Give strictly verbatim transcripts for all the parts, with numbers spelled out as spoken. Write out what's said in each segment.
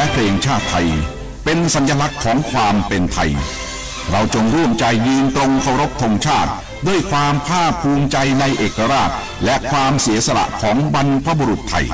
และเพลงชาติไทย เป็นสัญลักษณ์ของความเป็นไทย เราจงร่วมใจยืนตรงเคารพธงชาติ ด้วยความภาคภูมิใจในเอกราช และความเสียสละของบรรพบุรุษไทย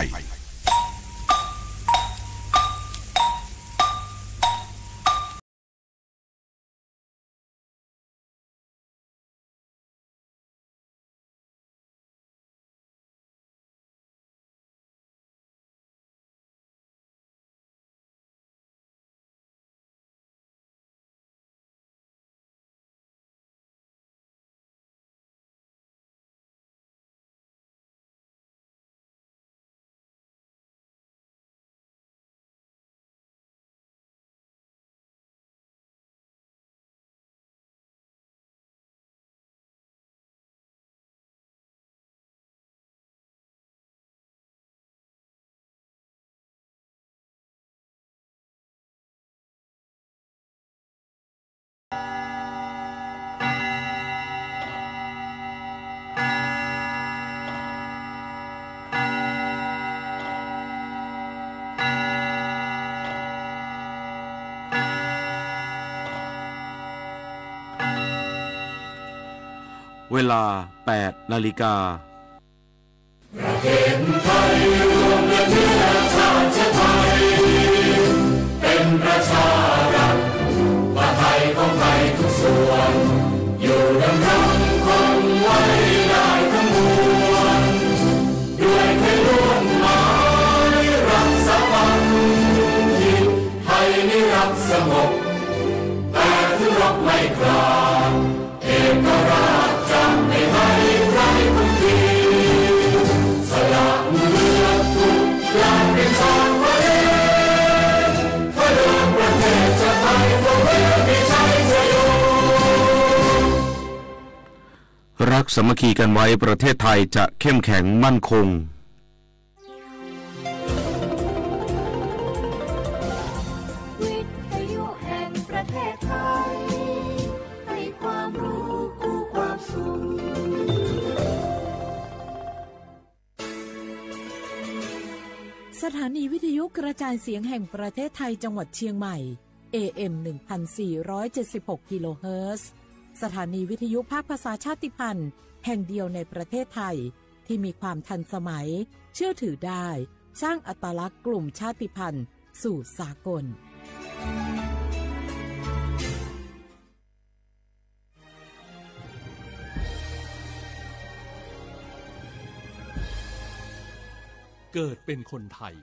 เวลา แปดนาฬิกา ประเทศไทยรวมและเชื้อชาติไทย เป็นประชารัฐ ว่าไทยของไทยทุกส่วน อยู่ดำรงคงไว้ได้ทั้งมวล ด้วยไทยล้วนหมายรักสามัคคี ไทยนี้รักสงบ แต่ถึงรบไม่กล้า เอกราชจะไม่ให้ใครคุกคี สละเลือดทุกอย่างเป็นชาติไทย เพื่อประเทศชาติไทย คงไม่มีชัยชโย รักสามัคคีกันไว้ ประเทศไทยจะเข้มแข็งมั่นคง วิทยุแห่งประเทศไทย ให้ความรู้คู่ความสุข สถานีวิทยุกระจายเสียงแห่งประเทศไทยจังหวัดเชียงใหม่ เอ เอ็ม หนึ่งพันสี่ร้อยเจ็ดสิบหก กิโลเฮิรตซ์ สถานีวิทยุภาคภาษาชาติพันธุ์แห่งเดียวในประเทศไทย ที่มีความทันสมัย เชื่อถือได้ สร้างอัตลักษณ์กลุ่มชาติพันธุ์สู่สากล เกิดเป็นคนไทย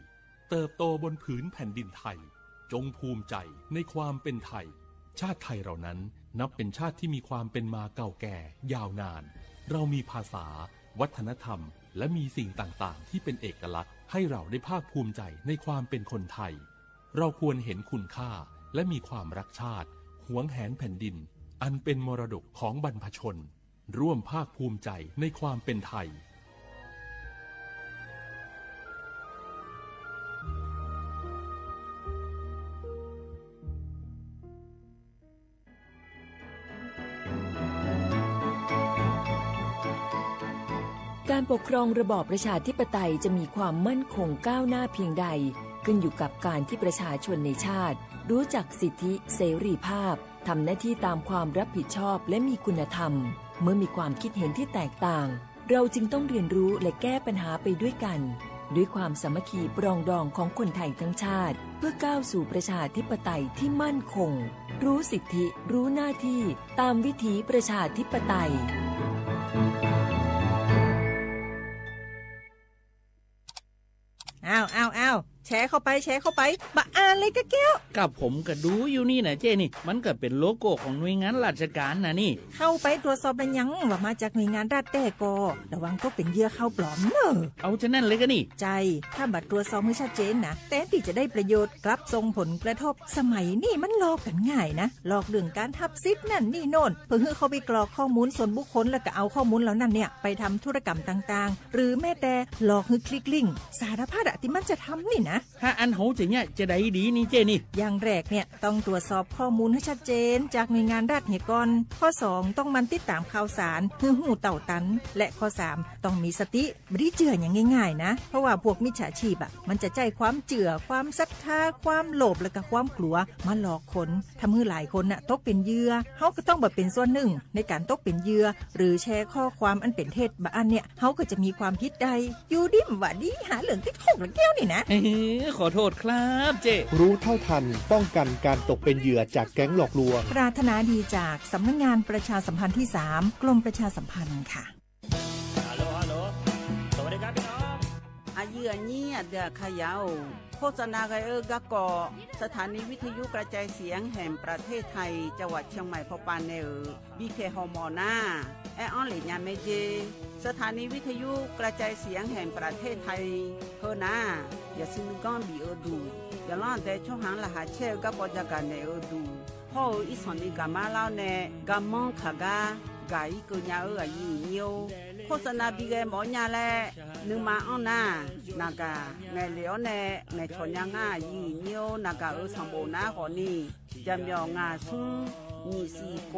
เติบโตบนผืนแผ่นดินไทย จงภูมิใจในความเป็นไทย ชาติไทยเรานั้นนับเป็นชาติที่มีความเป็นมาเก่าแก่ยาวนาน เรามีภาษา วัฒนธรรม และมีสิ่งต่างๆ ที่เป็นเอกลักษณ์ ให้เราได้ภาคภูมิใจในความเป็นคนไทย เราควรเห็นคุณค่า และมีความรักชาติ หวงแหนแผ่นดิน อันเป็นมรดกของบรรพชน ร่วมภาคภูมิใจในความเป็นไทย การปกครองระบอบประชาธิปไตยจะมีความมั่นคงก้าวหน้าเพียงใด ขึ้นอยู่กับการที่ประชาชนในชาติ รู้จักสิทธิเสรีภาพ ทำหน้าที่ตามความรับผิดชอบ และมีคุณธรรม เมื่อมีความคิดเห็นที่แตกต่าง เราจึงต้องเรียนรู้และแก้ปัญหาไปด้วยกัน ด้วยความสามัคคีปรองดองของคนไทยทั้งชาติ เพื่อก้าวสู่ประชาธิปไตยที่มั่นคง รู้สิทธิ รู้หน้าที่ ตามวิถีประชาธิปไตย อ้าว อ้าว อ้าว แชร์เข้าไป แชร์เข้าไป บ่อ่านเลยกะแก้ว ก็ผมก็ดูอยู่นี่นะเจ้นี่ มันก็เป๋นโลโก้ของหน่วยงานราชการนะนี่ เข้าไปตรวจสอบแล้วยังว่ามาจากหน่วยงานรัฐแต๊ก่อ ระวังตกเป๋นเหยื่อข่าวปลอมเน่อ เอาจานั้นเลยกะนี่ ใจ้ ถ้าบ่ตรวจสอบหื้อชัดเจนนะ แตนตี้จะได้ประโยชน์ กลับส่งผลกระทบ สมัยนี้มันหลอกกั๋นง่ายนะ หลอกเรื่องการฮับสิทธิ์นั่นนี่โน่น เพื่อหื้อเข้าไปกรอกข้อมูลส่วนบุคคล แล้วก็เอาข้อมูลเหล่านั้นเนี่ย ไปทำธุรกรรมต่างๆ หรือแม้แต่หลอกหื้อคลิกลิงก์ สารพัดอะตี้มันจะทำนี่นะ ถ้าอั้นเฮาจะเยียะจาใดดีนี่เจ๊นี่ อย่างแรกเนี่ย ต้องตรวจสอบข้อมูลหื้อชัดเจนจากหน่วยงานรัฐเหียก่อน ข้อสอง ต้องหมั่นติดต๋ามข่าวสารหื้อฮู้เต้าตัน และข้อสาม ต้องมีสติ บ่ดีเจื้อหยังง่ายๆ นะ เพราะว่าพวกมิจฉาชีพอะ มันจะใจ๊ความเจื้อ ความศรัทธา ความโลภ และก็ความกลัว มาหลอกคน ทำหื้อหลายคนน่ะ ตกเป๋นเหยื่อ เฮาก็ต้องบ่เป๋นส่วนหนึ่งในก๋านตกเป๋นเหยื่อ หรือแชร์ข้อความอันเป๋นเท็จบ่าอั้นเนี่ย เฮาก็จะมีความผิดได้ อยู่ดีบ่ดี หาเรื่องติดคุกละแก้วนี่นะ เฮ้อ ขอโต้ษครับเจ๊ รู้เท่าทัน ป้องกันการตกเป็นเหยื่อจากแก๊งหลอกลวง ปรารถนาดีจากสำนักงานประชาสัมพันธ์ที่สาม กรมประชาสัมพันธ์ค่ะ ฮัลโหล ฮัลโหล สวัสดีครับพี่น้อง อายื้ออายี่ อาเดือขยาว โฆษณากั๋นเอ้อ ก๊ะเกาะ สถานีวิทยุกระจายเสียงแห่งประเทศไทย จังหวัดเชียงใหม่ พอปานแนเออ บีเค ฮอมอนา แออั้นเหละยาแม่เจ สถานีวิทยุกระจายเสียงแห่งประเทศไทย เฮอนา อย่าซินึกก้อนบีเออดู อย่าล่อนแต่ช่องหางรหัสแช่เออ ก๊ะปอจะกั๋นแนเออดู พ่อเออ อีสานนี่กะมาเล่าแน่ กะมองขะกา กะอีเกินยาเออ อายื้ออายี่ โฆษณาบีแกหมอญาแล นึกมาอ้อนา นากะ แงเหลียวแน่ แงชอนยาง่า อายื้ออายี่ นากะเออ สังโบนาขอนี่ จะเหมียว งา สุง หยี่ สี่ โก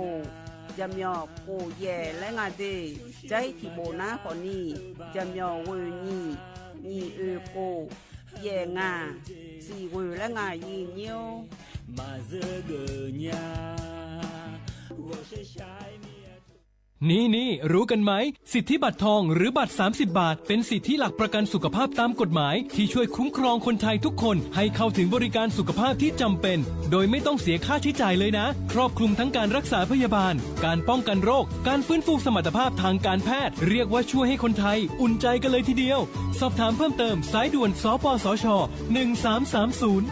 จะเหมียว โก แย่ และ งา เด ใจ๊ถี่โบนาขอนี่ จะเหมียว เวย หยี่ หยี่ เออ โก แย่ งา สี่ เวย และ งา อายื้ออายี่ นี่นี่ รู้กันไหม สิทธิบัตรทองหรือบัตรสามสิบบาท เป็นสิทธิหลักประกันสุขภาพตามกฎหมาย ที่ช่วยคุ้มครองคนไทยทุกคนให้เข้าถึงบริการสุขภาพที่จำเป็น โดยไม่ต้องเสียค่าใช้จ่ายเลยนะ ครอบคลุมทั้งการรักษาพยาบาล การป้องกันโรค การฟื้นฟูสมรรถภาพทางการแพทย์ เรียกว่าช่วยให้คนไทยอุ่นใจกันเลยทีเดียว สอบถามเพิ่มเติม สายด่วน สปสช หนึ่งสามสามศูนย์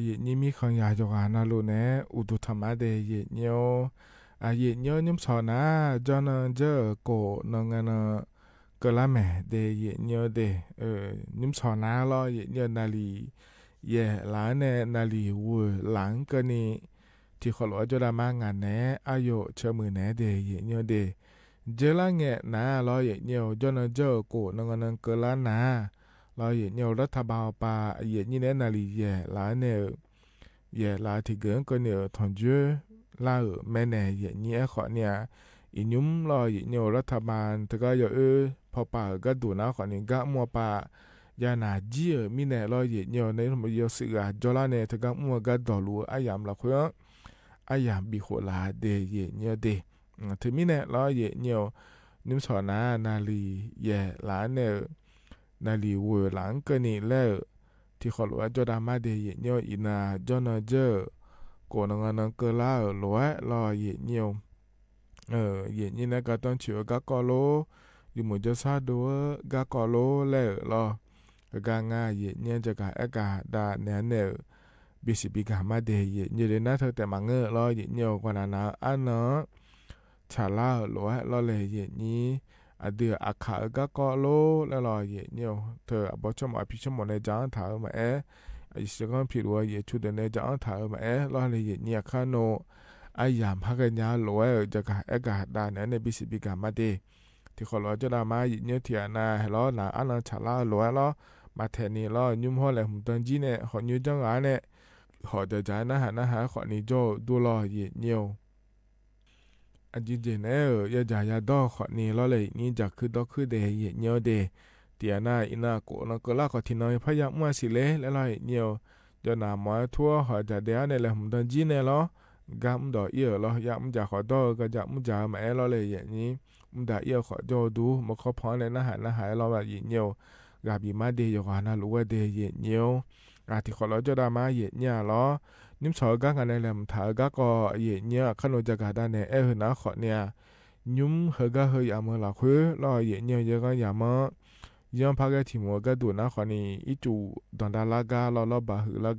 ယဲၢ်နံၣ်မီးခံယၤ ယွၤကဟနာ်လူၤနဲ အိၣ်ဒူထမးဒဲး ယဲၢ်နံၣ်ဧၢ။ ယဲၢ်နံၣ်ဧၢ နံၣ်မဆီၣ်နၤ ကၠီၢ်နၢၢ်ကၠၢၢ် ကိၣ်နၢၢ်ငါနၢၢ် ကၢလါမဲာ်ဒဲး ယဲၢ်နံၣ်ဧၢဒဲး နံၣ်မဆီၣ်နၤလီၤ ယဲၢ်နံၣ်ဧၢ နၣ်လီၤ ယဲၢ်လါန့ၣ် နၣ်လီၤဝဲလၢ်ကၢၢ်နံၣ် ထံၣ်ဃီၣ်လိာ်အကၠီဒါမါ ငါနဲ အယိာ်ဆၢမုၢ်နဲဒဲး ယဲၢ်နံၣ်ဧၢဒဲး ကၠၢလါငဲၣ်နၤလီၤ ယဲၢ်နံၣ်ဧၢ ကၠီၢ်နၢၢ်ကၠၢၢ် ကိၣ်နၢၢ်ငါနၢၢ် ကၢလါနၤလီၤ ယဲၢ်နံၣ်ဧၢ ရထဘၣ်ပၤ ယဲၢ်နံၣ်န့ၣ် နၣ်လီၤယဲၢ်လါန့ၣ် ယဲၢ်လါထံၣ်ဂ့ၤကၢၢ်နံၣ် ထွန်ယွဲလါဧၢ မဲာ်နဲၣ် ယဲၢ်နံၣ်အဲၣ်ဃီၣ်န့ၣ် အံၤနံၣ်လီၤ ယဲၢ်နံၣ်ဧၢ ရထဘၣ် တဂၤယွၤအၢ ဖီၣ်ပာ်ဧၢကၢ်ဒိၣ်နၤဃီၣ်န့ၣ် ဂၤမူအပၢ် ယၤနၤကံဧၢ မံန့ၣ်လီၤ ယဲၢ်နံၣ်ဧၢ နယိၤစံးဂၤကၠီလါန့ၣ် တဂၤမူအဂၤဒိၣ်လူၤ အယၢ်မလီၤဃု အယၢ်ဘံၣ်ဃိၣ်လၢ်ဒဲး ယဲၢ်နံၣ်ဧၢဒဲး တမံၤန့ၣ်လီၤ ယဲၢ်နံၣ်ဧၢ နံၣ်မဆီၣ်နၤ နၣ်လီၤယဲၢ်လါန့ၣ် နၣ်လီၤဝဲလၢ်ကၢၢ်နံၣ်လၢ ထံၣ်ဃီၣ်လိာ်အကၠီဒါမါဒဲး ယဲၢ်နံၣ်ဧၢ အံၤနၤ ကၠီၢ်နၢၢ်ကၠၢၢ် ကိၣ်နၢၢ်ငါနၢၢ် ကၢလါဧၢ လိာ်ဝဲလီၤ ယဲၢ်နံၣ်ဧၢ ယဲၢ်နံၣ်န့ၣ် ကၢ်တၢၣ်ဆူၣ်ဧၢ ဂၤကီၢ်လိၤ ယမူယဆါဒိၣ်ဧၢ ဂၤကီၢ်လိၤလဲၣ်ဧၢလီၤ ဂၤငါ ယဲၢ်နံၣ် ယကၤအဲၣ်ကၤဒါနဲၣ်န့ၣ် ဘံၣ်စံးဘံၣ်ကၤမါဒဲး ယဲၢ်နံၣ်ဧၢ နါထၢၣ်တဲာ်မးငၢၢ်လီၤ ယဲၢ်နံၣ်ဧၢ ကွၢ်နၤနၤ အါနၢၣ် ဆၣ်လါဧၢ လိာ်ဝဲလီၤလဲၣ် ယဲၢ်နံၣ် အဒုးအခးဧၢ ဂၤကီၢ်လိၤလဲၣ်လီၤ ယဲၢ်နံၣ်ဧၢ ထၢၣ်အဘီဆိကမိၣ်အဖံးဆိကမိၣ်န့ၣ် ကၠီၣ်ထၣ်ဧၢမးအဲၣ် အယစကီဖံးလိာ် ယဲၢ်ဆူၣ်ဒၢးန့ၣ် ကၠီၣ်ထၣ်ဧၢမးအဲၣ်လီၤလဲၣ် ယဲၢ်နံၣ် အခါနိၣ် အယၢ်ဖးကညးလိာ်ဝဲဧၢ ယကၤအဲၣ်ကၤဒါနဲၣ်န့ၣ် ဘံၣ်စံးဘံၣ်ကၤမါဒဲး ထံၣ်ဃီၣ်လိာ်အကၠီဒါမါ ယဲၢ်နံၣ် ထံၣ်အနၤ ဟဲလီၤနၤ အါနၢၣ် ဆၣ်လါဧၢ လိာ်ဝဲလီၤ မၤထဲးနံၤလီၤ ညိဟီလဲၣ် မုၢ်တၢၣ်ကံန့ၣ် ဟီၣ်ညိကၠီၣ်ဂၤန့ၣ် ဟီၣ်ဒၣ်ဒၣ် နဟးနဟးဃီၣ်နံၣ် ကၠီၣ်ဒိၣ်လီၤ ယဲၢ်နံၣ်ဧၢ အယံၤယဲၢ်နံၣ်ဧၢ ယၤယၤယၤဒီဃီၣ်နံၣ်လီၤလဲၣ် ယဲၢ်နံၣ် ယၤခုဒီခုဒဲး ယဲၢ်နံၣ်ဧၢဒဲး ထံၣ်အနၤ အံၤနၤ ကိၣ်နၢၢ်ကၢလါ ခီၣ်ထံးနၢၣ် ဖးယၤမူအစံးလဲၣ်လဲၣ်လီၤ ယဲၢ်နံၣ်ဧၢ ယနၤမီထွဲဟီၣ်ဒၣ်ဒဲးန့ၣ်လဲၣ် မုၢ်တၢၣ်ကံန့ၣ်လီၤ ဂၤမူဒီးအံၣ်ဧၢလီၤ ယၤမူယၤဃီၣ်ဒီဧၢ ဂၤယၤမူယၤဧၢမးအဲၣ်လီၤလဲၣ် ယဲၢ်နံၣ် မူဒၣ်အံၣ်ဧၢဃီၣ်ကၠီၣ်ဒိၣ် မခီဖီန့ၣ် နဟးနဟးအဲၣ်လီၤမး ယဲၢ်နံၣ်ဧၢ ဂၤဘံၣ်မါဒဲး ယွၤကဟနာ်လူၤဝဲဒဲး ယဲၢ်နံၣ်ဧၢ ဂၤထံၣ်ဃီၣ်လိာ်အကၠီဒါမါ ယဲၢ်နံၣ်ဧၢလီၤ နံၣ်မဆီၣ်ဧၢ ဂၤငါနဲၣ်လဲၣ် မုၢ်ထၣ်ဧၢ ဂၤကီၢ် ယဲၢ်နံၣ်ဧၢ အခါနိၣ် ယကၤဒါနဲၣ် အဲၣ်ဟၢၣ်နၤဃီၣ်န့ၣ် ညိဟၢၣ်ဂၤဟၢၣ်ယၤမၢလီၤဃုလီၤ ယဲၢ်နံၣ်ဧၢ ယဲၢ်ဂၤယၤမၢ ယီဖးကဲထံၣ်မူအဂၤဒိၣ်နၤဃီၣ်နံၣ် အံၣ်စူၣ်ဒွၣ်ဒါလါဂၤလီၤ လီၤဘၣ်ဟုၣ်လါဂၤ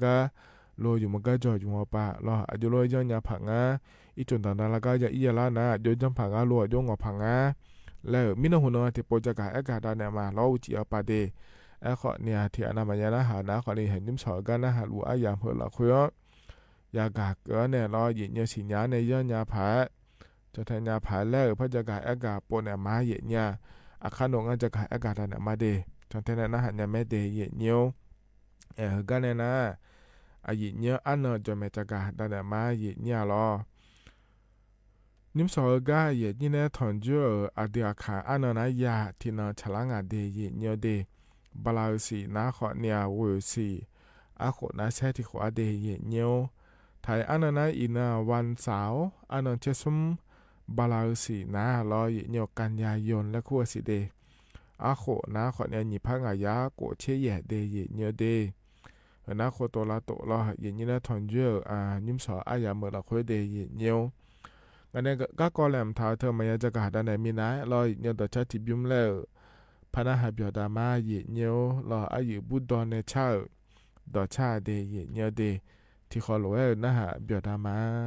လိၤယမူဂၤကၠီၣ်ယမူပၢ်လီၤ အယိၤလိၤယီညါဖးငါ အံၣ်စူၣ်ဒွၣ်ဒါလါဂၤ ယၤအံၣ်ယၤလါနၤ အယိၤယီဖးဂၤလိၤ အယိၤငီၢ်ဖးငါ လဲၣ် မ့ၢ်နၢ်ဟူနၢ် တၢ်ပိာ်ယကၤအဲၣ်ကၤဒါနဲၣ်မး လီၤအူစံၣ်အပၢ်ဒဲး အဲၣ်ဃီၣ်န့ၣ် ထံၣ်အနၤမး ယၤနဟးနၤဃီၣ်နံၣ် ဟဲနံၣ်မဆီၣ်ဧၢ ဂၤနဟးလူၤ အယၤမၢလီၤဃု ယကၤကၢန့ၣ်လီၤ ယဲၢ်နံၣ်ဧၢ စံၣ်ညါန့ၣ် ယီညါဖး ကၠီၣ်ထဲညါဖးလဲၣ်ဧၢ ဖဲယကၤအဲၣ်ကၤပိာ်နဲၣ်မး ယဲၢ်နံၣ်ဧၢ အခါနိၣ် ငါယကၤအဲၣ်ကၤဒါနဲၣ်မးဒဲး ကၠီၣ်ထဲနဲၣ် နဟးညါမဲဒဲး ယဲၢ်နံၣ်ဧၢ အဲၣ်ဟၢၣ်ဂၤနဲၣ်နၤ အယဲၢ်နံၣ်ဧၢ အါနၢၣ် ယီၢ်မဲာ်ယကၤဒါနဲၣ်မး ယဲၢ်နံၣ်ဧၢလီၤ နံၣ်မဆီၣ်ဧၢ ဂၤ ယဲၢ်နံၣ်န့ၣ် ထွန်ယွဲဧၢ အဒုးအခး အါနၢၣ်နၤ ယၤထံၣ်နၤ ဆၣ်လါငါဒဲး ယဲၢ်နံၣ်ဧၢဒဲး ဘၤလးဧိၤစံၣ် နၤဃီၣ်န့ၣ် ဝ့ၢ်ဧိၤစံၣ် အဃိၣ်နၤဆဲထံၣ်ဃိၣ်အါဒဲး ယဲၢ်နံၣ်ဧၢ ထဲအါနၢၣ်နၤ အံၤနၤ ဝၣ်စၢ် အါနၢၣ်ဆဲဆိမ် ဘၤလးဧိၤစံၣ်နၤလီၤ ယဲၢ်နံၣ်ဧၢ ကၣ်ယၤယိၣ် လဲၤခူအစံၣ်ဒဲး အဃိၣ်နၤဃီၣ်န့ၣ် နံၣ်ဖးငါယၤ ကိၣ်ဆဲယဲၢ်ဒဲး ယဲၢ်နံၣ်ဧၢဒဲး နၤဃိၣ်တိၢ်လါတိၢ်လီၤ ယဲၢ်နံၣ်န့ၣ် ထွန်ယွဲဧၢ နံၣ်မဆီၣ် အါယၤမၢလီၤဃုဒဲး ယဲၢ်နံၣ်ဧၢ ဂၤနဲၣ် ဂၤကီၢ်လဲၣ် မုၢ်ထၣ်ဧၢ ထၢၣ်မၤယၤယကၤဒါနဲၣ် မံနၤလီၤ ယဲၢ်နံၣ် ဒီးဆၢထံၣ်ဘျုးမးလဲၣ်ဧၢ ဖဲနဟးဘျီၣ်ဒါမး ယဲၢ်နံၣ်ဧၢလီၤ အယုၢ်ဘူးဒီးနဲၣ်ဆၣ်ဧၢ ဒီးဆၣ်ဒဲး ယဲၢ်နံၣ်ဧၢဒဲး ထံၣ်ဃီၣ်လိာ်ဝဲဧၢ နဟးဘျီၣ်ဒါမး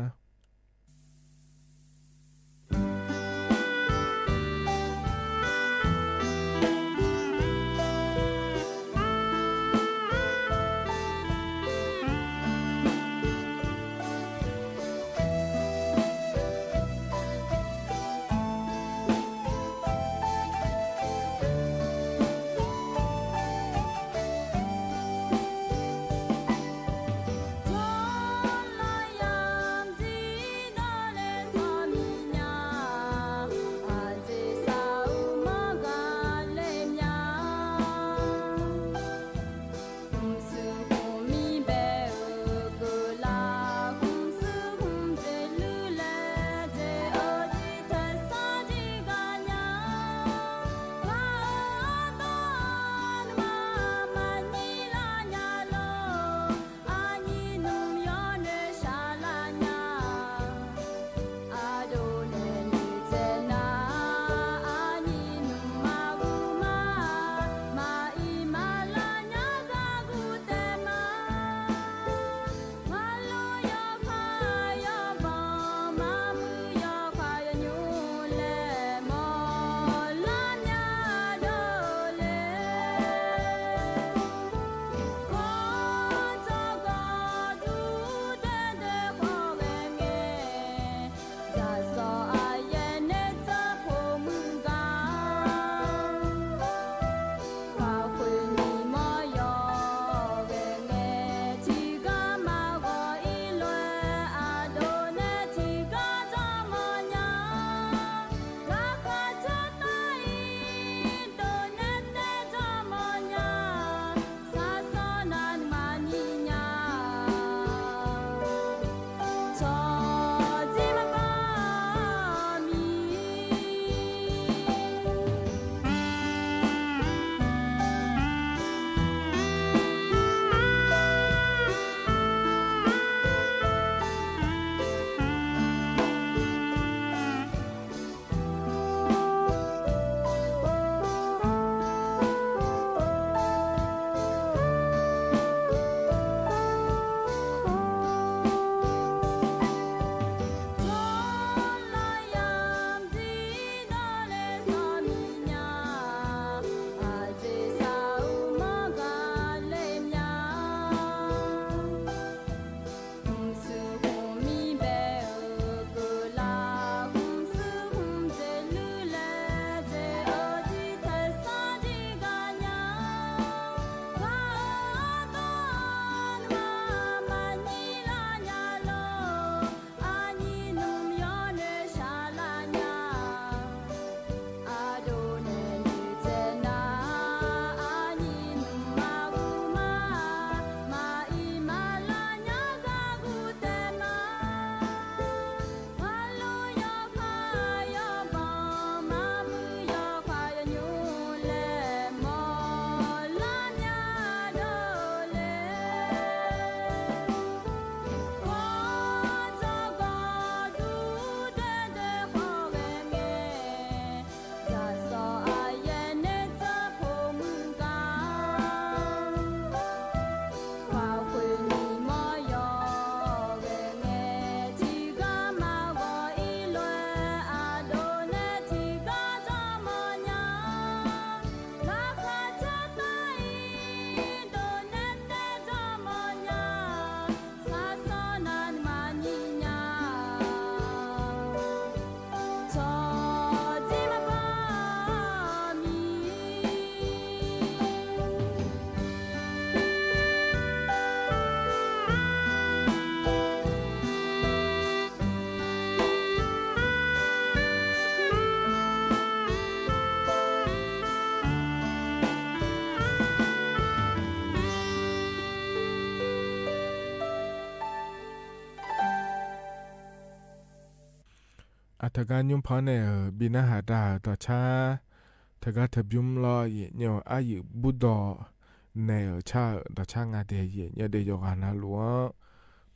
တဂၤညိမ် ဖီအံၤန့ၣ် ဘီနါဟးဒါ ဒီးဆါ တဂၤတဘျုးလီၤ ယဲၢ်ညိမ် အယုၢ်ဘူးဒီး နဲၣ်ဧိၤဆါဧိၤ ဒီးဆါငါဒဲး ယဲၢ်ညိမ်ဒဲး ယိၤဂၤနၤလူၤဧၢ.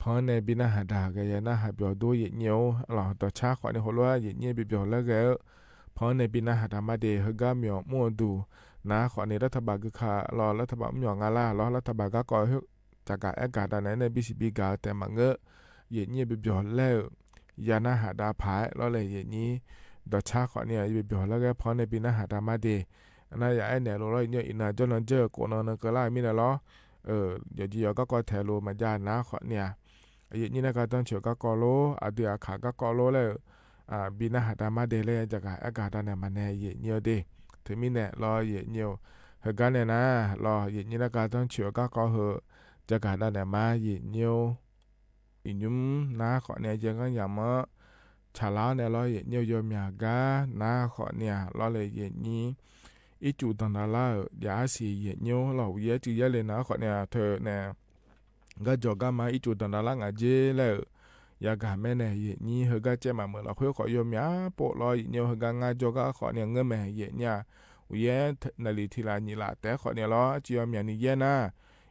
ဖီအံၤန့ၣ် ဘီနါဟးဒါ ကယဲၢ်နါဟးပျီၢ်ဒိ ယဲၢ်ညိမ်လီၤ. ဒီးဆါဃီန့ၣ် ဟိလိ ယဲၢ်ညိမ် ပျီၢ်ပျီၢ်လၢဂဲၤဧိၤ. ဖီအံၤန့ၣ် ဘီနါဟးဒါမါဒဲး ဟဲဂၤမၠီၣ်မူအဒူၣ် နၤဃီန့ၣ် လၢထးဘၣ်ဂုာ်ခးလီၤ လၢထးဘၣ်မၠီၣ်ငါလၢ်လီၤ လၢထးဘၣ်ဂၤကီၢ် ဟဲ တၢ်ကးအဲၣ်ကးတၢ်န့ၣ် ဘီစံးဘီဂၤတဲမၤငၢၢ် ယဲၢ်ညိမ် ပျီၢ်ပျီၢ်လၢ ယၤနါဟးဒါဖး လီၤလၢယဲၢ်ညိမ် ဒီးဆါဃီန့ၣ် ယပျီၢ်ပျီၢ်လၢဂဲၤ ဖီန့ၣ် ဘီနါဟးဒါမါဒဲး နၤယၤအဲၣ်နဲၣ်လိၤလီၤ ယဲၢ်ညိမ် အံၤနၤ ကၠီနီၢ်ကၠၢၢ် ကိးနီၢ်နီၢ်ကၢလၢ်မံန့ၣ်လီၤ. ယီၤကီၢ်ကီၢ်ထဲလိၤ မၤယါနၤဃီန့ၣ် ယဲၢ်ညိမ် နကတၢၢ်ဆူၣ်ကီၢ်ကီၢ်လိၤ အဒုးအခးကီၢ်ကီၢ်လိၤလၢ ဘီနါဟးဒါမါဒဲးလၢ တၢ်ကးအဲၣ်ကးတၢ်န့ၣ် မၤနဲၣ် ယဲၢ်ညိမ်ဒဲး တမံၤနဲၣ်လီၤ ယဲၢ်ညိမ် ဟဲဂၤန့ၣ်နၤလီၤ ယဲၢ်ညိမ် နကတၢၢ်ဆူၣ်ကီၢ်ကီၢ်ဟဲ တၢ်ကးဒၣ်နဲၣ်မါ ယဲၢ်ညိမ် အံၤညိမ် နၤဃီန့ၣ် ယဲၢ်ဂၤယၤမၢ ဆၣ်လါန့ၣ်လီၤ ယဲၢ်ညိမ် ယီၤမၠးဂၤ နၤဃီန့ၣ် လီၤလၢယဲၢ်ညိမ် အံၣ်စူၣ်ဒီၣ်တၢ်လါဧၢ ယၤအါစံး ယဲၢ်ညိမ်လီၤ ဝံၤယဲၢ်တုၤယဲၢ်လံ နၤဃီန့ၣ် ထဲန့ၣ် ဂၤကၠီၤဂၤမၤ အံၣ်စူၣ်ဒီၣ်တၢ်လါ ငါကၠ့လၢ ယၤဂၤမ့ၢ်န့ၣ် ယဲၢ်ညိမ် ဟဲဂၤကၠ့မးမုၢ်လီၤ ဃုဃီ ယီၤမၠးပိာ်လီၤ ယဲၢ်ညိမ် ဟဲဂၤငါကၠီၤဂၤဃီန့ၣ် ငၢၢ်မဲာ် ယဲၢ်ညိမ် ဝံၤယဲၢ် နၣ်ရံၣ်ထံၣ်လၢ်နံၣ်လၢ်တဲဃီန့ၣ်လီၤ စံးယီၤမၠးနံၤယဲၢ်နၤ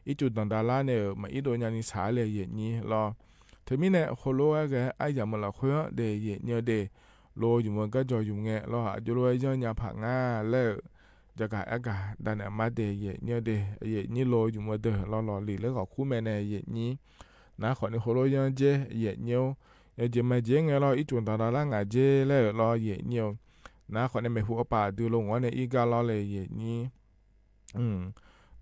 အံၣ်စူၣ်ဒီၣ်တၢ်လါန့ၣ် မၤအံၣ်ဒိၣ်ညါနံၤဆၣ်လၢယဲၢ်ညိမ်လီၤ တမံၤနဲၣ် ဟိလိဝဲဂဲၤ အါယၤမုၢ်လီၤဃုဒဲး ယဲၢ်ညိမ်ဒဲး လိၤယုၢ်မၢ ဂၤကၠီၤယုၢ်မၢ လီၤ အကၠိလိဝဲယီၤညါဖးငါလၢ တၢ်ကးအဲၣ်ကးတၢ်န့ၣ် မါဒဲး ယဲၢ်ညိမ်ဒဲး ယဲၢ်ညိမ် လိၤယုၢ်မၢဒၢး လီၤလီၤလံၤလၢဂီၤခူမ့ၢ်န့ၣ် ယဲၢ်ညိမ် နၤဃီန့ၣ် ဟိလိယီၤကၠ့ ယဲၢ်ညိမ် ယဲၢ်ကၠ့မၤကၠ့ငဲလီၤ အံၣ်စူၣ်ဒီၣ်တၢ်လါ ငါကၠ့လၢလီၤ ယဲၢ်ညိမ် နၤဃီန့ၣ် မ့ၢ်ဟူအပၢ်ဒုးလိာ် ငီၢ်န့ၣ် အံၣ်ဂၤလီၤလၢ ယဲၢ်ညိမ် လီ